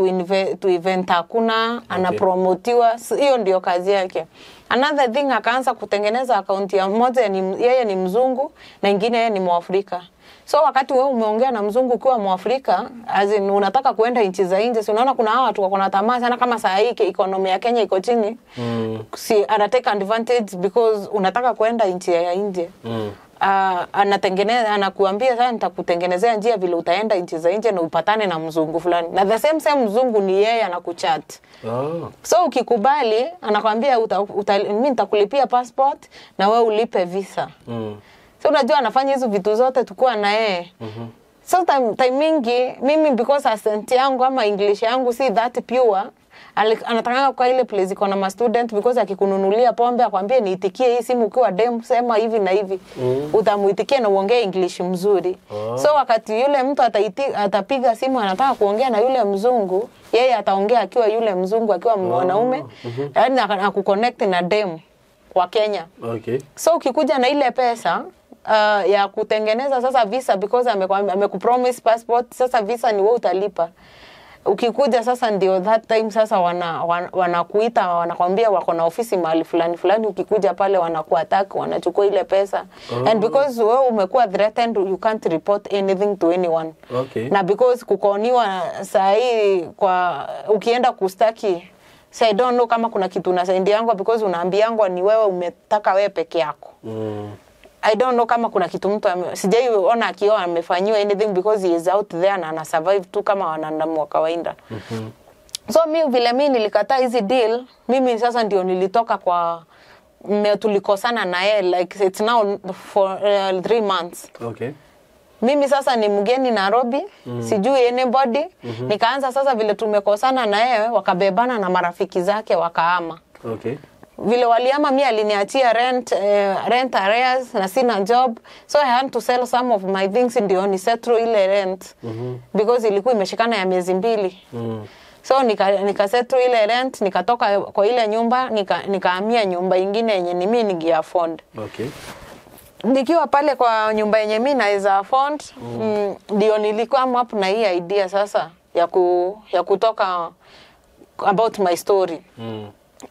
to event hakuna, anapromotiwa. Hiyo ndio kazi yake. Another thing akaanza kutengeneza account ya mmoja yeye ni mzungu na ingine yeye ni Mwafrika. So wakati wewe umeongea na mzungu ukiwa Mwafrika, as in unataka kuenda nchi za nje, si unaona kuna hawa watu wako na tamaa sana kama saa hii economy ya Kenya iko chini. Si ana take advantage because unataka kuenda nchi ya nje. Anatengeneza, anakuambia sasa nitakutengenezea njia vile utaenda nchi za nje na upatane na mzungu fulani. Na the same mzungu ni yeye anakuchat. So ukikubali anakuambia mimi nitakulipia passport na wewe ulipe visa. So unajua anafanya hizo vitu zote tukua na yeye. So time mingi mimi because accent yangu ama English yangu si that pure, anataka kwa ile place iko na ma student because akikununulia pombe akwambie niitikie hii simu ukiwa dem sema hivi na hivi. Utamuitikia na uongee English mzuri. So wakati yule mtu atapiga simu anataka kuongea na yule mzungu, yeye ataongea akiwa yule mzungu akiwa mwanaume. Yaani akuconnect na dem wa Kenya. Okay. So ukikuja na ile pesa ya kutengeneza sasa visa because amekupromise passport, sasa visa ni wewe utalipa. Ukikuja sasa ndio that time sasa wanakuita wanakuambia wako na ofisi mahali fulani fulani, ukikuja pale wanakuattack, wanachukua ile pesa. And because wewe umekuwa threatened you can't report anything to anyone. Okay. Na because kukoniwa saa hii kwa ukienda kustaki, so I don't know kama kuna kitu unasaidiangwa because unaambiangwa ni wewe umetaka wewe peke yako. I don't know kama kuna kitu mtu sijaiona akiwa amefanyiwa anything because he is out there na ana survive tu kama wanadamu wa kawaida. So mimi vile mimi nilikataa hizi deal, mimi sasa ndio nilitoka kwa tulikosana na yeye like it's now for 3 months. Okay. Mimi sasa ni mgeni Nairobi, sijui anybody. Nikaanza sasa vile tumekosana na yeye, wakabebana na marafiki zake wakaama. Okay. Vile waliama mimi aliniachia rent arrears na sina job, so I had to sell some of my things ndio ni settle ile rent. Because ilikuwa imeshikana ya miezi 2. So nikasettle ile rent, nikatoka kwa ile nyumba, nikahamia nyumba ingine yenye ni mimi ningeafford. Okay. Nikiwa pale kwa nyumba yenye mimi naweza afford, ndio nilikuwa up na hii idea sasa ya kutoka about my story.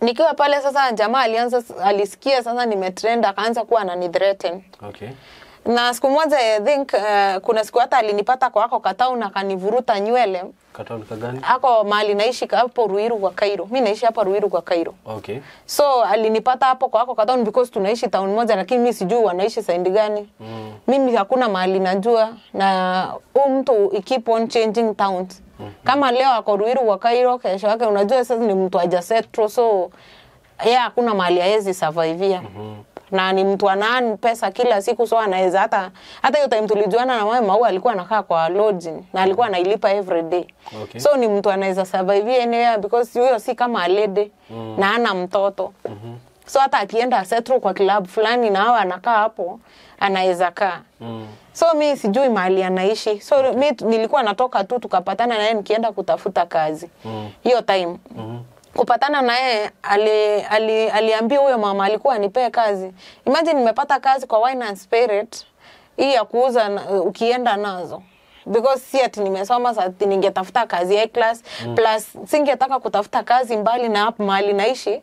Nikiwa pale sasa, jamaa alisikia sasa nimetrend, akaanza kuwa ananithreaten. Okay. Na siku moja, I think kuna siku hata alinipata kwa ako katown akanivuruta nywele. Katown kagani? Ako mahali naishi hapo Ruiru kwa Cairo. Mimi naishi hapa Ruiru kwa Cairo. Okay. So alinipata hapo kwa ako katown because tunaishi town moja, lakini mimi sijui wanaishi side gani. Mimi hakuna mahali najua, na huyu mtu he keep on changing towns. Kama leo ako Ruiru kwa Cairo, kesho yake unajua sasa ni mtu hajasettle, so yeye hakuna mahali haezi survive. Na ni mtu ana pesa kila siku, so anaweza hata hiyo time tulijuana na mama Maua alikuwa anakaa kwa lodging na alikuwa anailipa every day. Okay. So ni mtu anaweza survive anywhere because huyo si kama alede na ana mtoto. So hata akienda settle kwa club fulani na hawa anakaa hapo, anaweza kaa. So mi sijui mahali anaishi. So mi nilikuwa natoka tu, tukapatana naye nikienda kutafuta kazi. Hiyo time. Kupatana na yeye, aliambia huyo mama alikuwa anipee kazi. Imagine nimepata kazi kwa Wine and Spirit hii ya kuuza ukienda nazo. Because si ati nimesoma sasa ningetafuta kazi ya class, plus singetaka kutafuta kazi mbali na hapo mahali naishi.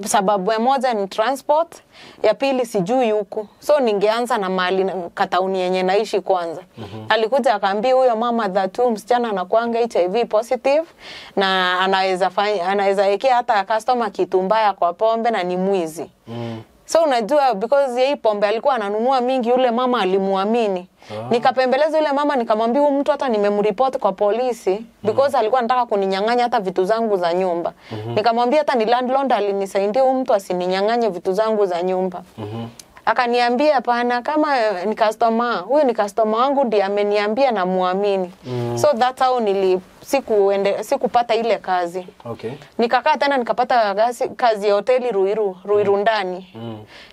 Sababu ya moja ni transport, ya pili sijui huku. So ningeanza na mahali katauni yenye naishi kwanza. Alikuja akaambia huyo mama that huyu msichana anakuanga HIV positive na anaweza wekea hata customer kitu mbaya kwa pombe na ni mwizi. So unajua because yeye pombe alikuwa ananunua mingi, yule mama alimuamini. Nikapembeleza yule mama nikamwambia huyu mtu hata nimemreport kwa polisi because alikuwa anataka kuninyang'anya hata vitu zangu za nyumba. Nikamwambia hata ni landlord alinisaidia huyu mtu asininyang'anye vitu zangu za nyumba. Akaniambia hapana, kama ni customer, huyu ni customer wangu ndiye ameniambia na muamini. So that's how sikupata ile kazi. Okay. Nikakaa tena nikapata kazi ya hoteli Ruiru ndani.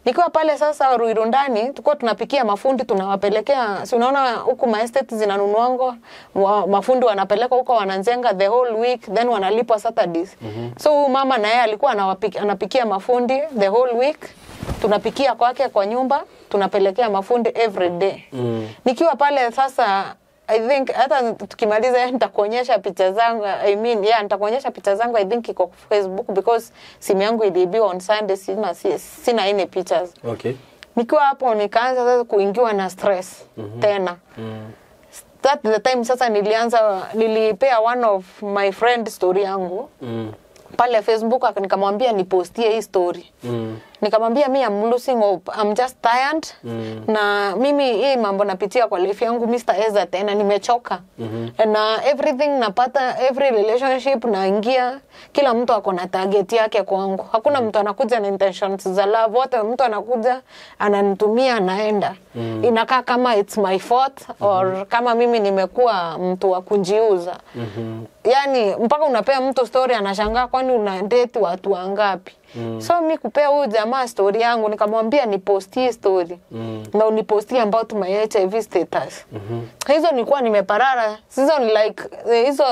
Nikiwa pale sasa Ruiru ndani, tulikuwa tunapikia mafundi tunawapelekea, si unaona huku ma estate zinanunuango, mafundi wanapeleka huko wanajenga the whole week then wanalipwa Saturdays. So huyu mama na yeye alikuwa anapikia mafundi the whole week. Tunapikia kwake kwa nyumba, tunapelekea mafundi every day. Nikiwa pale sasa, I think hata tukimaliza nitakuonyesha picha zangu. I mean, yeah, nitakuonyesha picha zangu. I think iko Facebook because simu yangu iliibiwa on Sunday, sina any pictures. Okay. Nikiwa hapo nikaanza sasa kuingiwa na stress tena. That the time sasa nilipea one of my friend story yangu. Pale Facebook nikamwambia nipostie hii story. Nikamwambia mi I'm losing hope, I'm just tired. Na mimi hii mambo napitia kwa life yangu Mr. Eza tena nimechoka. Na everything napata, every relationship naingia, kila mtu ako na target yake kwangu. Hakuna mtu anakuja na intentions za love, wote mtu anakuja ananitumia anaenda. Inakaa kama it's my fault or kama mimi nimekuwa mtu wa kujiuza. Yani mpaka unapea mtu story anashangaa kwani una date watu wangapi. So mi kupea huyu jamaa story yangu nikamwambia nipostie story. Na unipostie about my HIV status. Hizo nilikuwa nimeparara. Hizo ni like hizo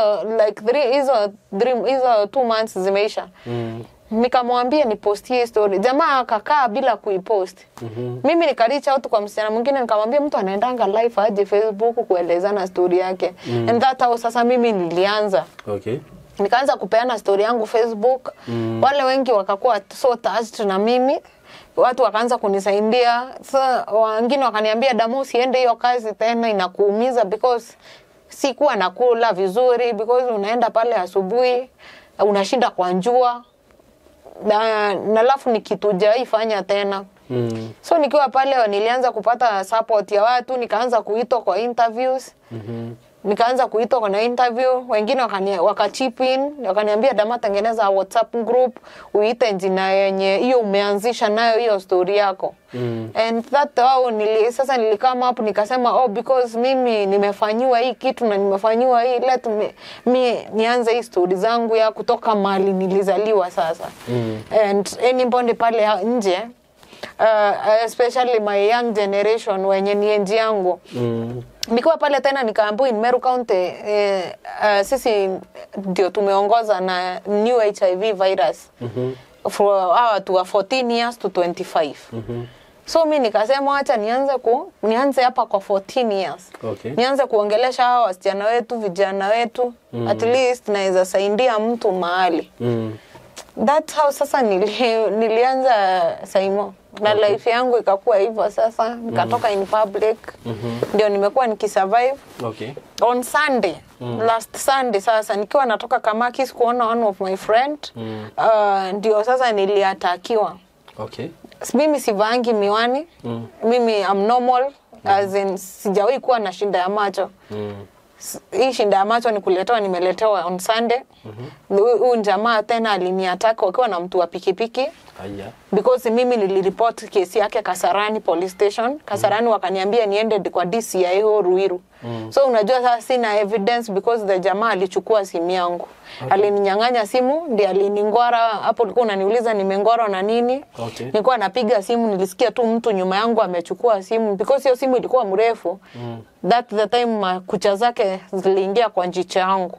like three hizo dream hizo 2 months zimeisha. Nikamwambia nipostie story. Jamaa akakaa bila kuipost. Mimi nikareach out kwa msichana mwingine nikamwambia mtu anaendanga live aje Facebook kuelezana story yake. And that how sasa mimi nilianza. Okay. Nikaanza kupeana story yangu Facebook. Wale wengi wakakuwa so touched na mimi. Watu wakaanza kunisaidia. Sasa wengine wakaniambia Damu usiende hiyo kazi tena inakuumiza because sikuwa nakula vizuri because unaenda pale asubuhi unashinda kwa njua. Na alafu ni kitu hujaifanya tena. So nikiwa pale nilianza kupata support ya watu, nikaanza kuitwa kwa interviews. Nikaanza kuitwa kwa interview, wengine waka chip in, wakaniambia Dama tengeneza WhatsApp group, uite jina yenye hiyo umeanzisha nayo hiyo story yako. And that how sasa nilicome up nikasema oh because mimi nimefanyiwa hii kitu na nimefanyiwa hii, let me nianze hii story zangu ya kutoka mahali nilizaliwa sasa. And anybody pale nje Especially my young generation wenye ni enzi yangu. Nikiwa pale tena nikaambiwa in Meru County sisi ndio tumeongoza na new HIV virus for hawa watu wa 14 years to 25. So mi nikasema acha nianze hapa kwa 14 years. Nianze kuongelesha hawa wasichana wetu, vijana wetu. At least naweza saidia mtu mahali. That's how sasa nilianza Saimo. Na life yangu ikakuwa hivyo sasa, nikatoka in public. Ndio nimekuwa nikisurvive. On Sunday, last Sunday sasa nikiwa natoka Kamakis kuona one of my friend, ndio sasa niliatakiwa. Mimi sivaangi miwani. Mimi I'm normal, as in sijawahi kuwa na shinda ya macho. Hii shinda ya macho ni kuletewa, nimeletewa on Sunday. Huyu jamaa tena aliniataka wakiwa na mtu wa pikipiki. Because mimi nilireport kesi yake Kasarani police station. Kasarani wakaniambia niende kwa DCIO Ruiru. So unajua sasa sina evidence because the jamaa alichukua simu yangu. Alininyang'anya simu, ndiye aliningwara. Hapo ulikuwa unaniuliza nimengwara na nini? Nilikuwa napiga simu, nilisikia tu mtu nyuma yangu amechukua simu because hiyo simu ilikuwa mrefu. That the time kucha zake ziliingia kwa njicha yangu.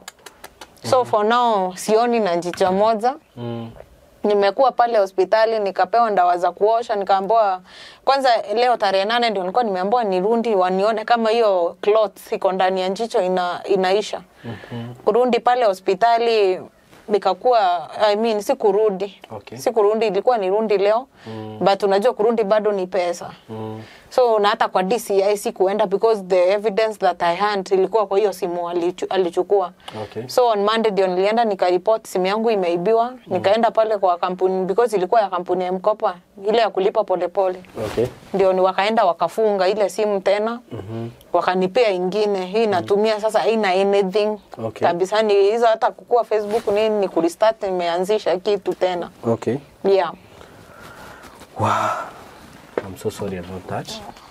So for now sioni na njicha moja. Nimekuwa pale hospitali nikapewa ndawa za kuosha, nikaambiwa kwanza leo tarehe 8 ndio nilikuwa nimeambiwa nirundi wanione kama hiyo clots iko ndani ya njicho inaisha. Kurundi pale hospitali nikakuwa, I mean si kurudi. Si kurudi, ilikuwa nirundi leo. But unajua kurundi bado ni pesa. So na hata kwa DCI sikuenda because the evidence that I had ilikuwa kwa hiyo simu alichukua. So on Monday ndio nilienda nikareport simu yangu imeibiwa. Nikaenda pale kwa kampuni because ilikuwa ya kampuni ya mkopa ile ya kulipa polepole. Ndio ni wakaenda wakafunga ile simu tena. Wakanipea ingine. Hii natumia sasa haina anything. Kabisa ni hizo hata kukua Facebook nini ni kurestart, nimeanzisha kitu tena. Yeah. Wow. I'm so sorry about that.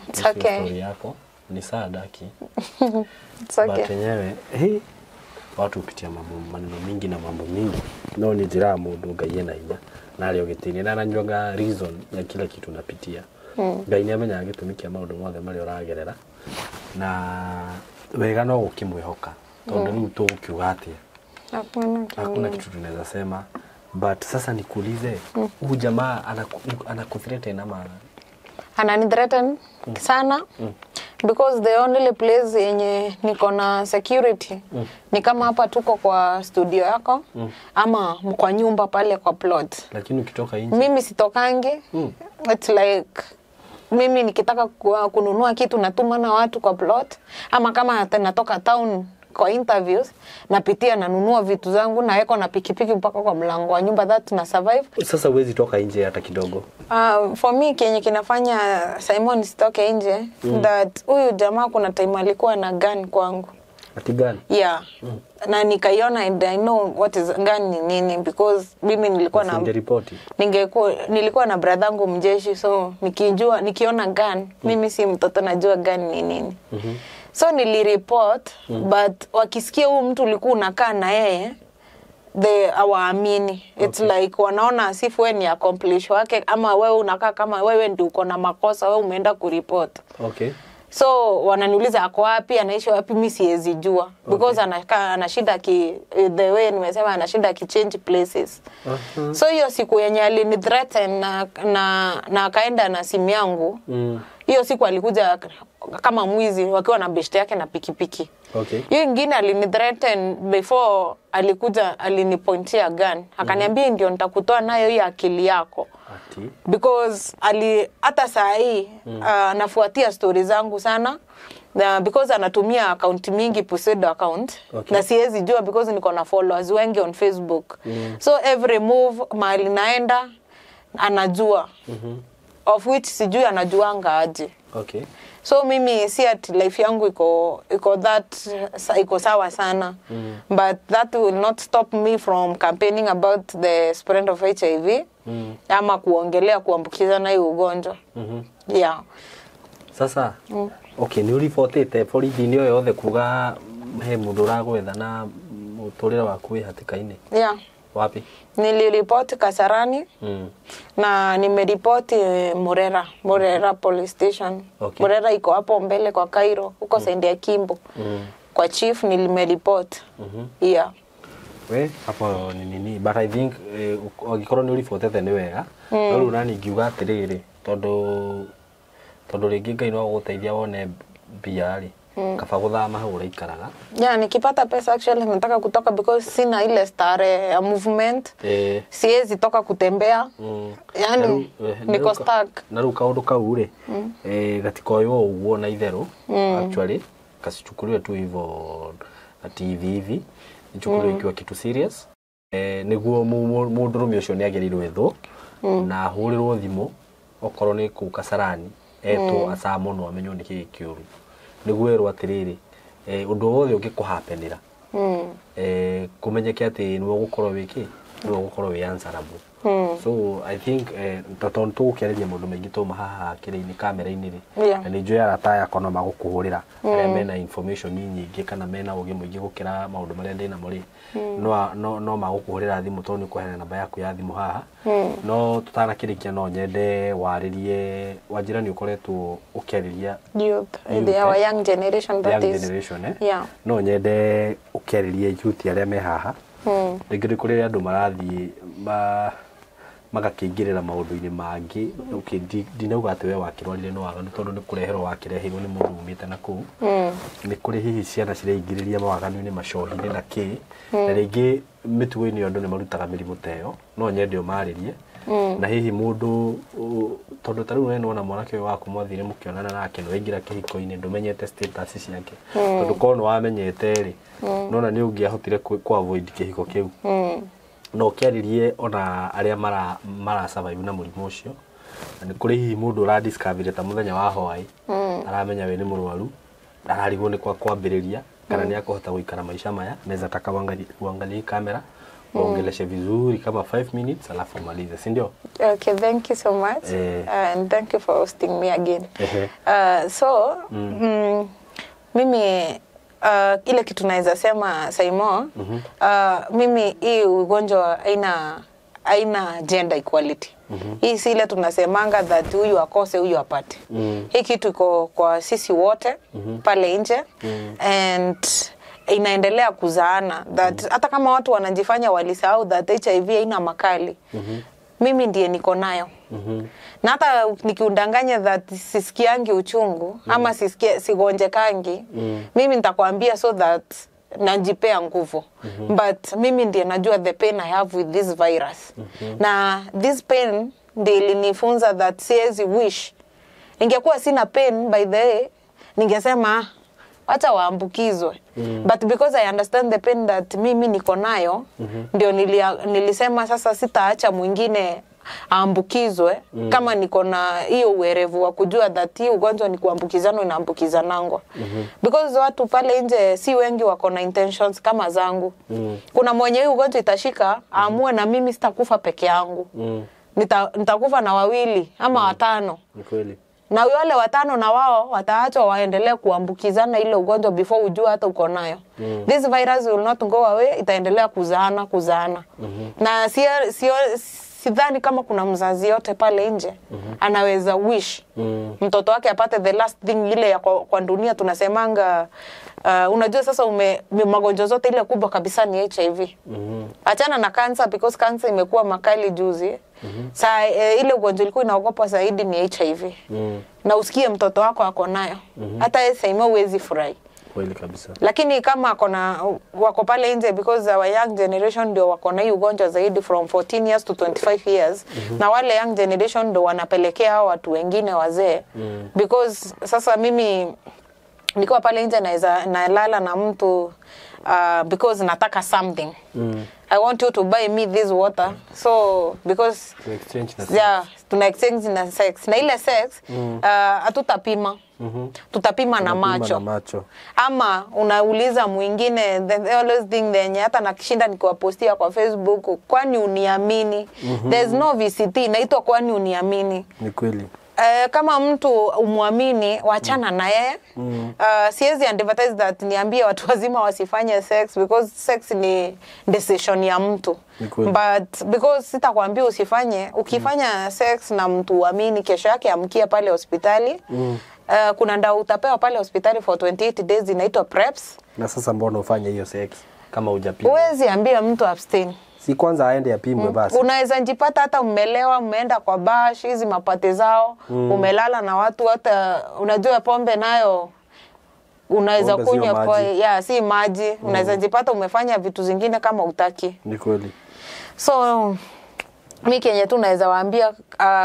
It's okay. Story yako ni sad aki. It's okay. But yenyewe hey, watu hupitia mambo maneno mingi na mambo mingi. No ni njira mundu Ngai ena hinya na ario gitini na ananyuaga reason ya kila kitu unapitia. Ngai ni amenyaga gitumi kia maundu mothe maria uragerera na wega no gukimwihoka tondu riu tugukiuga atia. Hakuna kitu tunaweza sema. But sasa nikuulize, huyu jamaa anakuthreaten ama ananithreaten sana? Because the only place yenye niko na security ni kama hapa tuko kwa studio yako ama kwa nyumba pale kwa plot. Lakini ukitoka nje? Mimi sitokangi. It's like mimi nikitaka kununua kitu natuma na watu kwa plot, ama kama natoka town kwa interviews napitia nanunua vitu zangu naweka na pikipiki mpaka kwa mlango wa nyumba, that na survive. Sasa huwezi toka nje hata kidogo? For me kenye kinafanya Simon sitoke nje that huyu jamaa kuna time alikuwa na gun kwangu. Ati gun? Yeah. Na nikaiona and I know what is gun ni nini because mimi nilikuwa na nilikuwa na brother yangu mjeshi, so nikijua nikiona gun mimi si mtoto najua gun ni nini. So nilireport but wakisikia huyu mtu ulikuwa unakaa na yeye they hawaamini. It's like wanaona asifu wewe ni accomplish wake ama wewe unakaa kama wewe ndio uko na makosa, wewe umeenda kureport. So wananiuliza ako wapi, anaishi wapi, mimi siwezi jua because anakaa anashinda the way nimesema anashinda ki change places. So hiyo siku yenye alinithreaten na akaenda na simu yangu. Hiyo siku alikuja kama mwizi wakiwa na beshte yake na pikipiki. Hiyo ingine alinithreaten before alikuja alinipointia gun. Akaniambia ndio nitakutoa nayo hii akili yako. Because hata saa hii anafuatia stories zangu sana. Na because anatumia account mingi, pseudo account. Na siwezi jua because niko na followers wengi on Facebook. So every move mahali naenda anajua. Of which sijui anajuanga aje. So mimi si ati life yangu iko that iko sawa sana. But that will not stop me from campaigning about the spread of HIV. Ama kuongelea kuambukizana hiyo ugonjwa. Yeah. Sasa okay, ni uripotete borithi ni yothe kuga he mundu uragwetha na muturire waku wi hatikaini. Yeah. Wapi? Niliripoti Kasarani. Na nimeripoti Murera Police Station. Okay. Murera iko hapo mbele kwa Cairo, huko side ya Kimbo. Kwa chief nilimeripoti. Yeah. We hapo ni nini, but I think angĩkorwo nĩ ũribotete nĩ wega, no rĩu nani ngiuga atĩrĩrĩ, tondũ rĩngĩ Ngai no agũgũteithia wone mbia rĩ, kaba gũthama hau ũraikaraga. Yeah, nikipata pesa actually nataka kutoka because sina ile stare ya movement. Siwezi toka kutembea. Yani niko stuck. Na rĩu kaũndũ kau rĩ, gatikoywo ũguo na itherũ, actually kasichukuliwe tu hivyo ati hivi hivi, ichukuliwe ikiwa kitu serious. Nĩguo mũndũrũme ũcio nĩ agĩrĩirwo ethwo na ahũrĩrwo thimũ okorwo nĩ kũu Kasarani, etwo acamonwo amenywo nĩ kĩĩ kĩũru, nĩguo erwo atĩrĩrĩ, ũndũ wothe ũngĩkũhapenĩra, kũmenyeke atĩ nĩwe ũgũkorwo wĩ kĩ, nĩwe ũgũkorwo wĩ answerable. So I think tondũ tũgũkĩarĩria maũndũ maingĩ twauma haha kĩrĩa-inĩ kamera-inĩ rĩ, na nĩ njũĩ arata aya no magũkũhũrĩra arĩa mena information nyingĩ kana mena ũgĩ mũingĩ gũkĩra maũndũ marĩa ndĩnamo rĩ, no magũkũhũrĩra thimũ tondũ nĩ ũkũheana namba yaku ya thimũ haha. No tũtanakĩrĩkia no nyende warĩrie, wanjĩra nĩ ũkoretwo ũkĩarĩria youth, our young generation, that young is generation, eh? Yeah. No nyende ũkĩarĩrie youth arĩa me haha. Rĩngĩ nĩ kũrĩ andũ marathiĩ magakĩingĩrĩra maũndũ-inĩ mangĩ. Okay, ndinauga atĩ we wakĩrwarire nĩ waganu tondũ nĩ kũreherwo wakĩreheirwo nĩ mũndũ umĩte na kũu. Nĩ kũrĩ hihi ciana cireingĩrĩria mawaganu-inĩ macohi-inĩ na kĩ, na rĩngĩ mĩtugo-inĩ andũ nĩ marutaga mĩrimũ ta ĩyo, no nyende ũmarĩrie. Na hihi mũndũ tondũ ta rĩu we nĩwona mwanake ũyũ waku mwathire mũkĩonana nake nĩ waingĩra kĩhiko-inĩ ndũmenyete status ciake, tondũ korwo nĩ wamenyete rĩ, nona nĩ ũngĩahotire ku avoid kĩhiko kĩu. No ũkĩarĩrie ona arĩa mara survive na mũrimũ ũcio, na nĩ kũrĩ hihi mũndũ ũradiscover ta mũthenya wa hwaĩ, aramenya we nĩ mũrwaru, ararigwo nĩ kwa kwambĩrĩria kana nĩ akũhota gũikara maica maya. Naweza taka uangalie kamera uongeleshe vizuri kama 5 minutes alafu umalize, si ndio? Okay, thank you so much. And thank you for hosting me again. So mimi ile kitu naweza sema Saimo, mimi hii ugonjwa haina gender equality. Hii si ile tunasemanga that huyu akose huyu apate. Hii kitu iko kwa sisi wote pale nje, and inaendelea kuzaana that hata kama watu wanajifanya walisahau that HIV haina makali. Mimi ndiye niko nayo. Na hata nikiundanganya that sisikiangi uchungu ama sigonjekangi, mimi nitakwambia so that najipea nguvu. But mimi ndiye najua the pain I have with this virus. Na this pain ndiye ilinifunza that siwezi wish. Ningekuwa sina pain by the way, ningesema wacha waambukizwe. But because I understand the pain that mimi niko nayo, ndio nilisema sasa sitaacha mwingine aambukizwe. Kama niko na hiyo uerevu wa kujua that hii ugonjwa ni kuambukizana, inaambukizanangwa. Because watu pale nje si wengi wako na intentions kama zangu. Kuna mwenye hii ugonjwa itashika aamue na mimi sitakufa peke yangu. Nitakufa na wawili ama watano. Ni kweli. Na wale watano na wao wataachwa waendelee kuambukizana ile ugonjwa before ujue hata uko nayo. This virus will not go away, itaendelea kuzaana. Na sidhani kama kuna mzazi yote pale nje anaweza wish mtoto wake apate the last thing ile ya kwa dunia tunasemanga. Unajua sasa magonjwa zote ile kubwa kabisa ni HIV. Achana na cancer because cancer imekuwa makali juzi. Sa ile ugonjwa ilikuwa inaogopwa zaidi ni HIV. Na usikie mtoto wako ako nayo. Hata yeye sasa huwezi furahi. Kweli kabisa. Lakini kama wako pale nje because our young generation ndio wako na hii ugonjwa zaidi from 14 years to 25 years. Na wale young generation ndio wanapelekea hao watu wengine wazee. Because sasa mimi nikiwa pale nje naweza nalala na mtu because nataka something. I want you to buy me this water. So because to exchange na sex. Yeah, tuna exchange na sex. Na ile sex hatutapima. Tutapima na macho. Ama unauliza mwingine, they always think yenye hata nakishinda nikiwapostia kwa Facebook, kwani uniamini? There's no VCT inaitwa kwani uniamini. Ni kweli. Kama mtu umwamini, wachana na yeye. Siwezi advertise that niambie watu wazima wasifanye sex, because sex ni decision ya mtu. But because sitakwambia usifanye, ukifanya sex na mtu uamini, kesho yake amkia pale hospitali. Kuna ndawa utapewa pale hospitali for 28 days inaitwa PrEPs. Na sasa mbona ufanye hiyo sex kama hujapimwa? Huwezi ambia mtu abstain. Si kwanza aende apimwe basi. Unaweza njipata hata umelewa, umeenda kwa bash, hizi mapate zao, umelala na watu, hata unajua pombe nayo unaweza kunywa, si maji. Unaweza njipata umefanya vitu zingine kama utaki. Ni kweli. So mi kenye tu naweza waambia,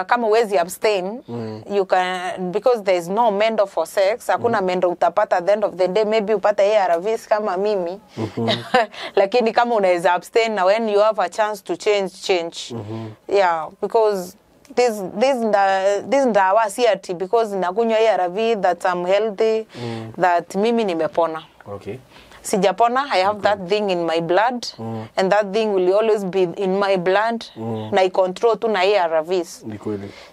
kama huwezi abstain, you can, because there is no mendo for sex. Hakuna mendo utapata at the end of the day, maybe upate ARVs kama mimi. Lakini kama unaweza abstain, na when you have a chance to change, change. Yeah, because this ndawa si ati because nakunywa ARV that I'm healthy, that mimi nimepona. Okay. Sijapona, I have that thing in my blood, and that thing will always be in my blood, na I control tu na ARVs.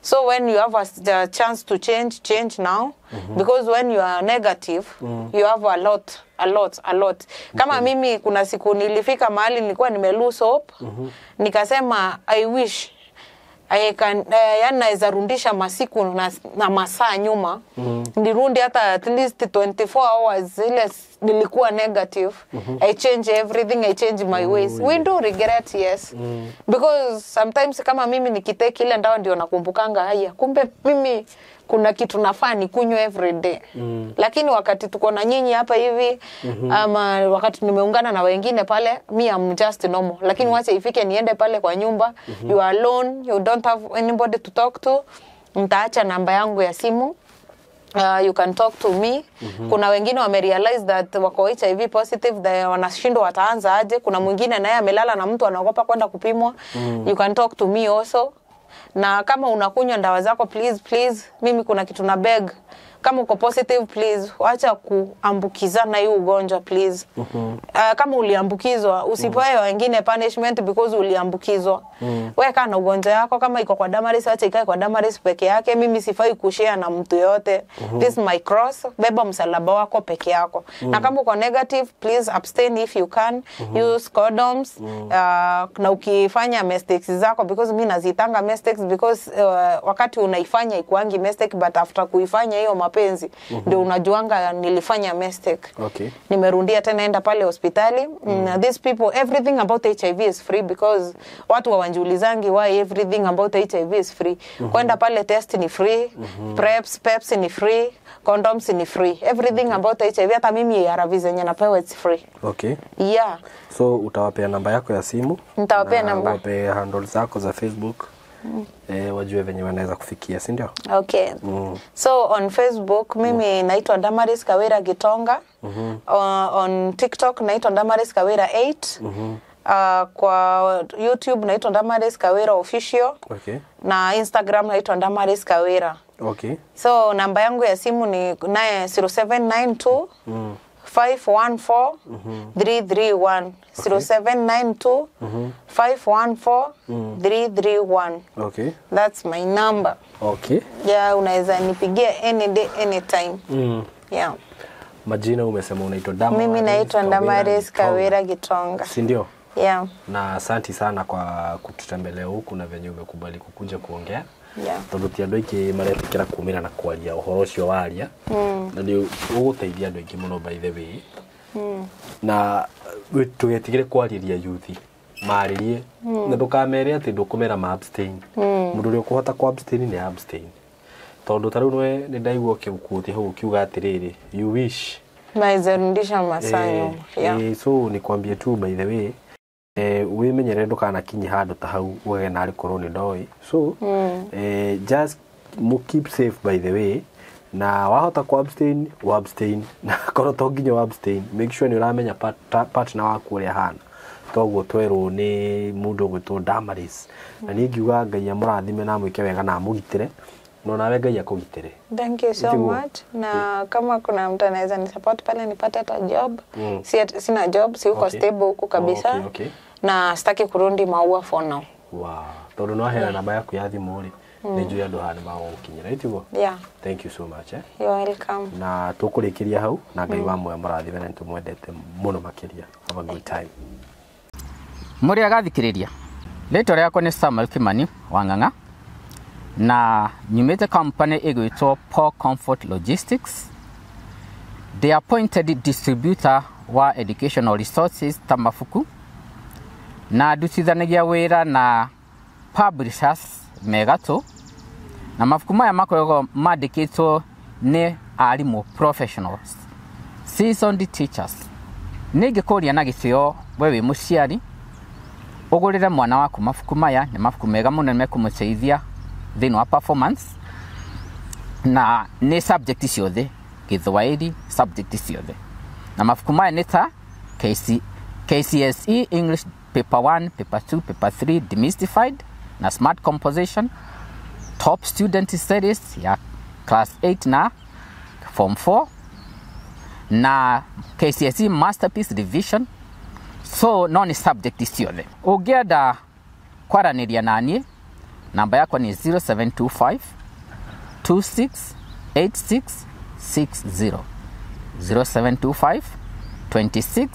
So when you have a chance to change, change now, because when you are negative, you have a lot, a lot, a lot. Kama mimi kuna siku nilifika mahali nilikuwa nime lose hope, nikasema I wish I can, yani naweza rundisha masiku na masaa nyuma. Nirundi hata at least 24 hours ile nilikuwa negative. I change everything, I change my ways. We do regret, yes. Because sometimes kama mimi nikitake ile ndawa ndio nakumbukanga, haya kumbe mimi kuna kitu nafaa nikunywe every day. Lakini wakati tuko na nyinyi hapa hivi, ama wakati nimeungana na wengine pale, me I'm just normal. Lakini wacha ifike niende pale kwa nyumba, you are alone, you don't have anybody to talk to. Nitaacha namba yangu ya simu. You can talk to me. Kuna wengine wame realize that wako HIV positive, wanashindwa wataanza aje. Kuna mwingine naye amelala na mtu anaogopa kwenda kupimwa. You can talk to me also. Na kama unakunywa ndawa zako, please, please, mimi kuna kitu na beg. Kama uko positive, please, acha kuambukizana hii ugonjwa, please. Kama uliambukizwa, usipewe wengine punishment because uliambukizwa. Wewe kana ugonjwa yako, kama iko kwa Damaris, acha ikae kwa Damaris peke yake. Mimi sifai kushare na mtu yote. This is my cross, beba msalaba wako peke yako. Na kama uko negative, please abstain if you can. Use condoms. Na ukifanya mistakes zako, because mimi nazitanga mistakes because wakati unaifanya ikuangi mistake, but after kuifanya hiyo mapenzi ndio unajuanga nilifanya mistake. Okay. Nimerundia tena, enda pale hospitali. These people, everything about HIV is free, because watu hawajiulizangi why everything about HIV is free. Kwenda pale test ni free, PrEPs, PEPs ni free, condoms ni free. Everything about HIV, hata mimi ARV zenye napewa it's free. Okay. Yeah. So utawapea namba yako ya simu? Nitawapea namba. Utawapea handle zako za Facebook. Wajue venye wanaweza kufikia, si ndio? Okay. So on Facebook mimi naitwa Damaris Kawira Gitonga. On TikTok naitwa Damaris Kawira 8. Kwa YouTube naitwa Damaris Kawira Official. Okay. Na Instagram naitwa Damaris Kawira. Okay. So namba yangu ya simu ni 0792 514 331. 0792 514 331. Okay. That's my number. Okay. Yeah, unaweza nipigia any day anytime. Yeah. Majina umesema unaitwa Damaris. Mimi naitwa Damaris Kawira Gitonga. Si ndio? Yeah. Na asanti sana kwa kututembelea huku na venye umekubali kukuja kuongea. Yeah. Tondu ti andu aingi maretikira kumira na kwaria uhoro ucio waria. Na ni uguteithia andu aingi muno by the way. Na tugetigire kwariria youth maririe na ndukamere ati ndukumera ma abstain. Mundu uria ukuhota ku abstain ni abstain. Tondu ta riu ni ndaigua ukigukutia hau ukiuga atiriri you wish naweza rudisha masaa nyuma. Yeah. So nikwambie tu by the way, wimenyere ndukanakinye handu ta hau uge nari korwo ni ndoi. So just keep safe by the way, na wahota ku abstain, u abstain, na korwo to nginya u abstain, make sure ni uramenya partner waku uria hana. Toguo twerwo ni mundu ugwitwo Damaris, na ni ngiuga Ngai amurathime na amwike wega na amugitire, no nawe Ngai akugitire. Thank you so much. Na kama kuna mtu anaweza ni support pale nipate hata job. Sina job, si uko stable huku kabisa. Okay. Na sitaki kurundi maua for now. Wow. Tondu no hera namba yaku ya thimu ri. Nĩ njũĩ andũ haha nĩ magũgũkinyĩra, ĩtiguo? Yeah. Thank you so much, eh. You're welcome. Na tũkũrĩkĩria hau, na Ngai wa muoyo mũrathime, na nĩtũmwendete mũno makĩria. Have a good time. Mũrĩ agathikĩrĩria, rĩtwa rĩakwa nĩ Samuel Kimani Wang'ang'a, na nyumĩte company ĩgwĩtwo Paul Comfort Logistics. The appointed distributor wa educational resources ta mabuku, na ndutithanagia wĩra na publishers megatũ, na mabuku maya makoragwo mandĩkĩtwo nĩ arimũ professionals, seasoned teachers. Nĩ ingĩkũria na gĩtĩo, we wĩ mũciari, ũgũrĩre mwana waku mabuku maya. Nĩ mabuku mega mũno, nĩ mekũmũteithia thĩinĩ wa performance, na nĩ subject ciothe, Gĩthwaĩri, subject ciothe. Na mabuku maya nĩ ta KCSE English Paper 1, Paper 2, Paper 3 Demystified na Smart Composition, Top Student Series ya class 8 na form 4, na KCSE Masterpiece Revision. So no nĩ subject ciothe. Ũngĩenda kwaranĩria naniĩ, namba yakwa nĩ 0725 268660, 0725 26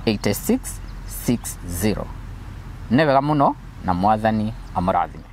86 60. Nĩ wega mũno, na Mwathani amũrathime.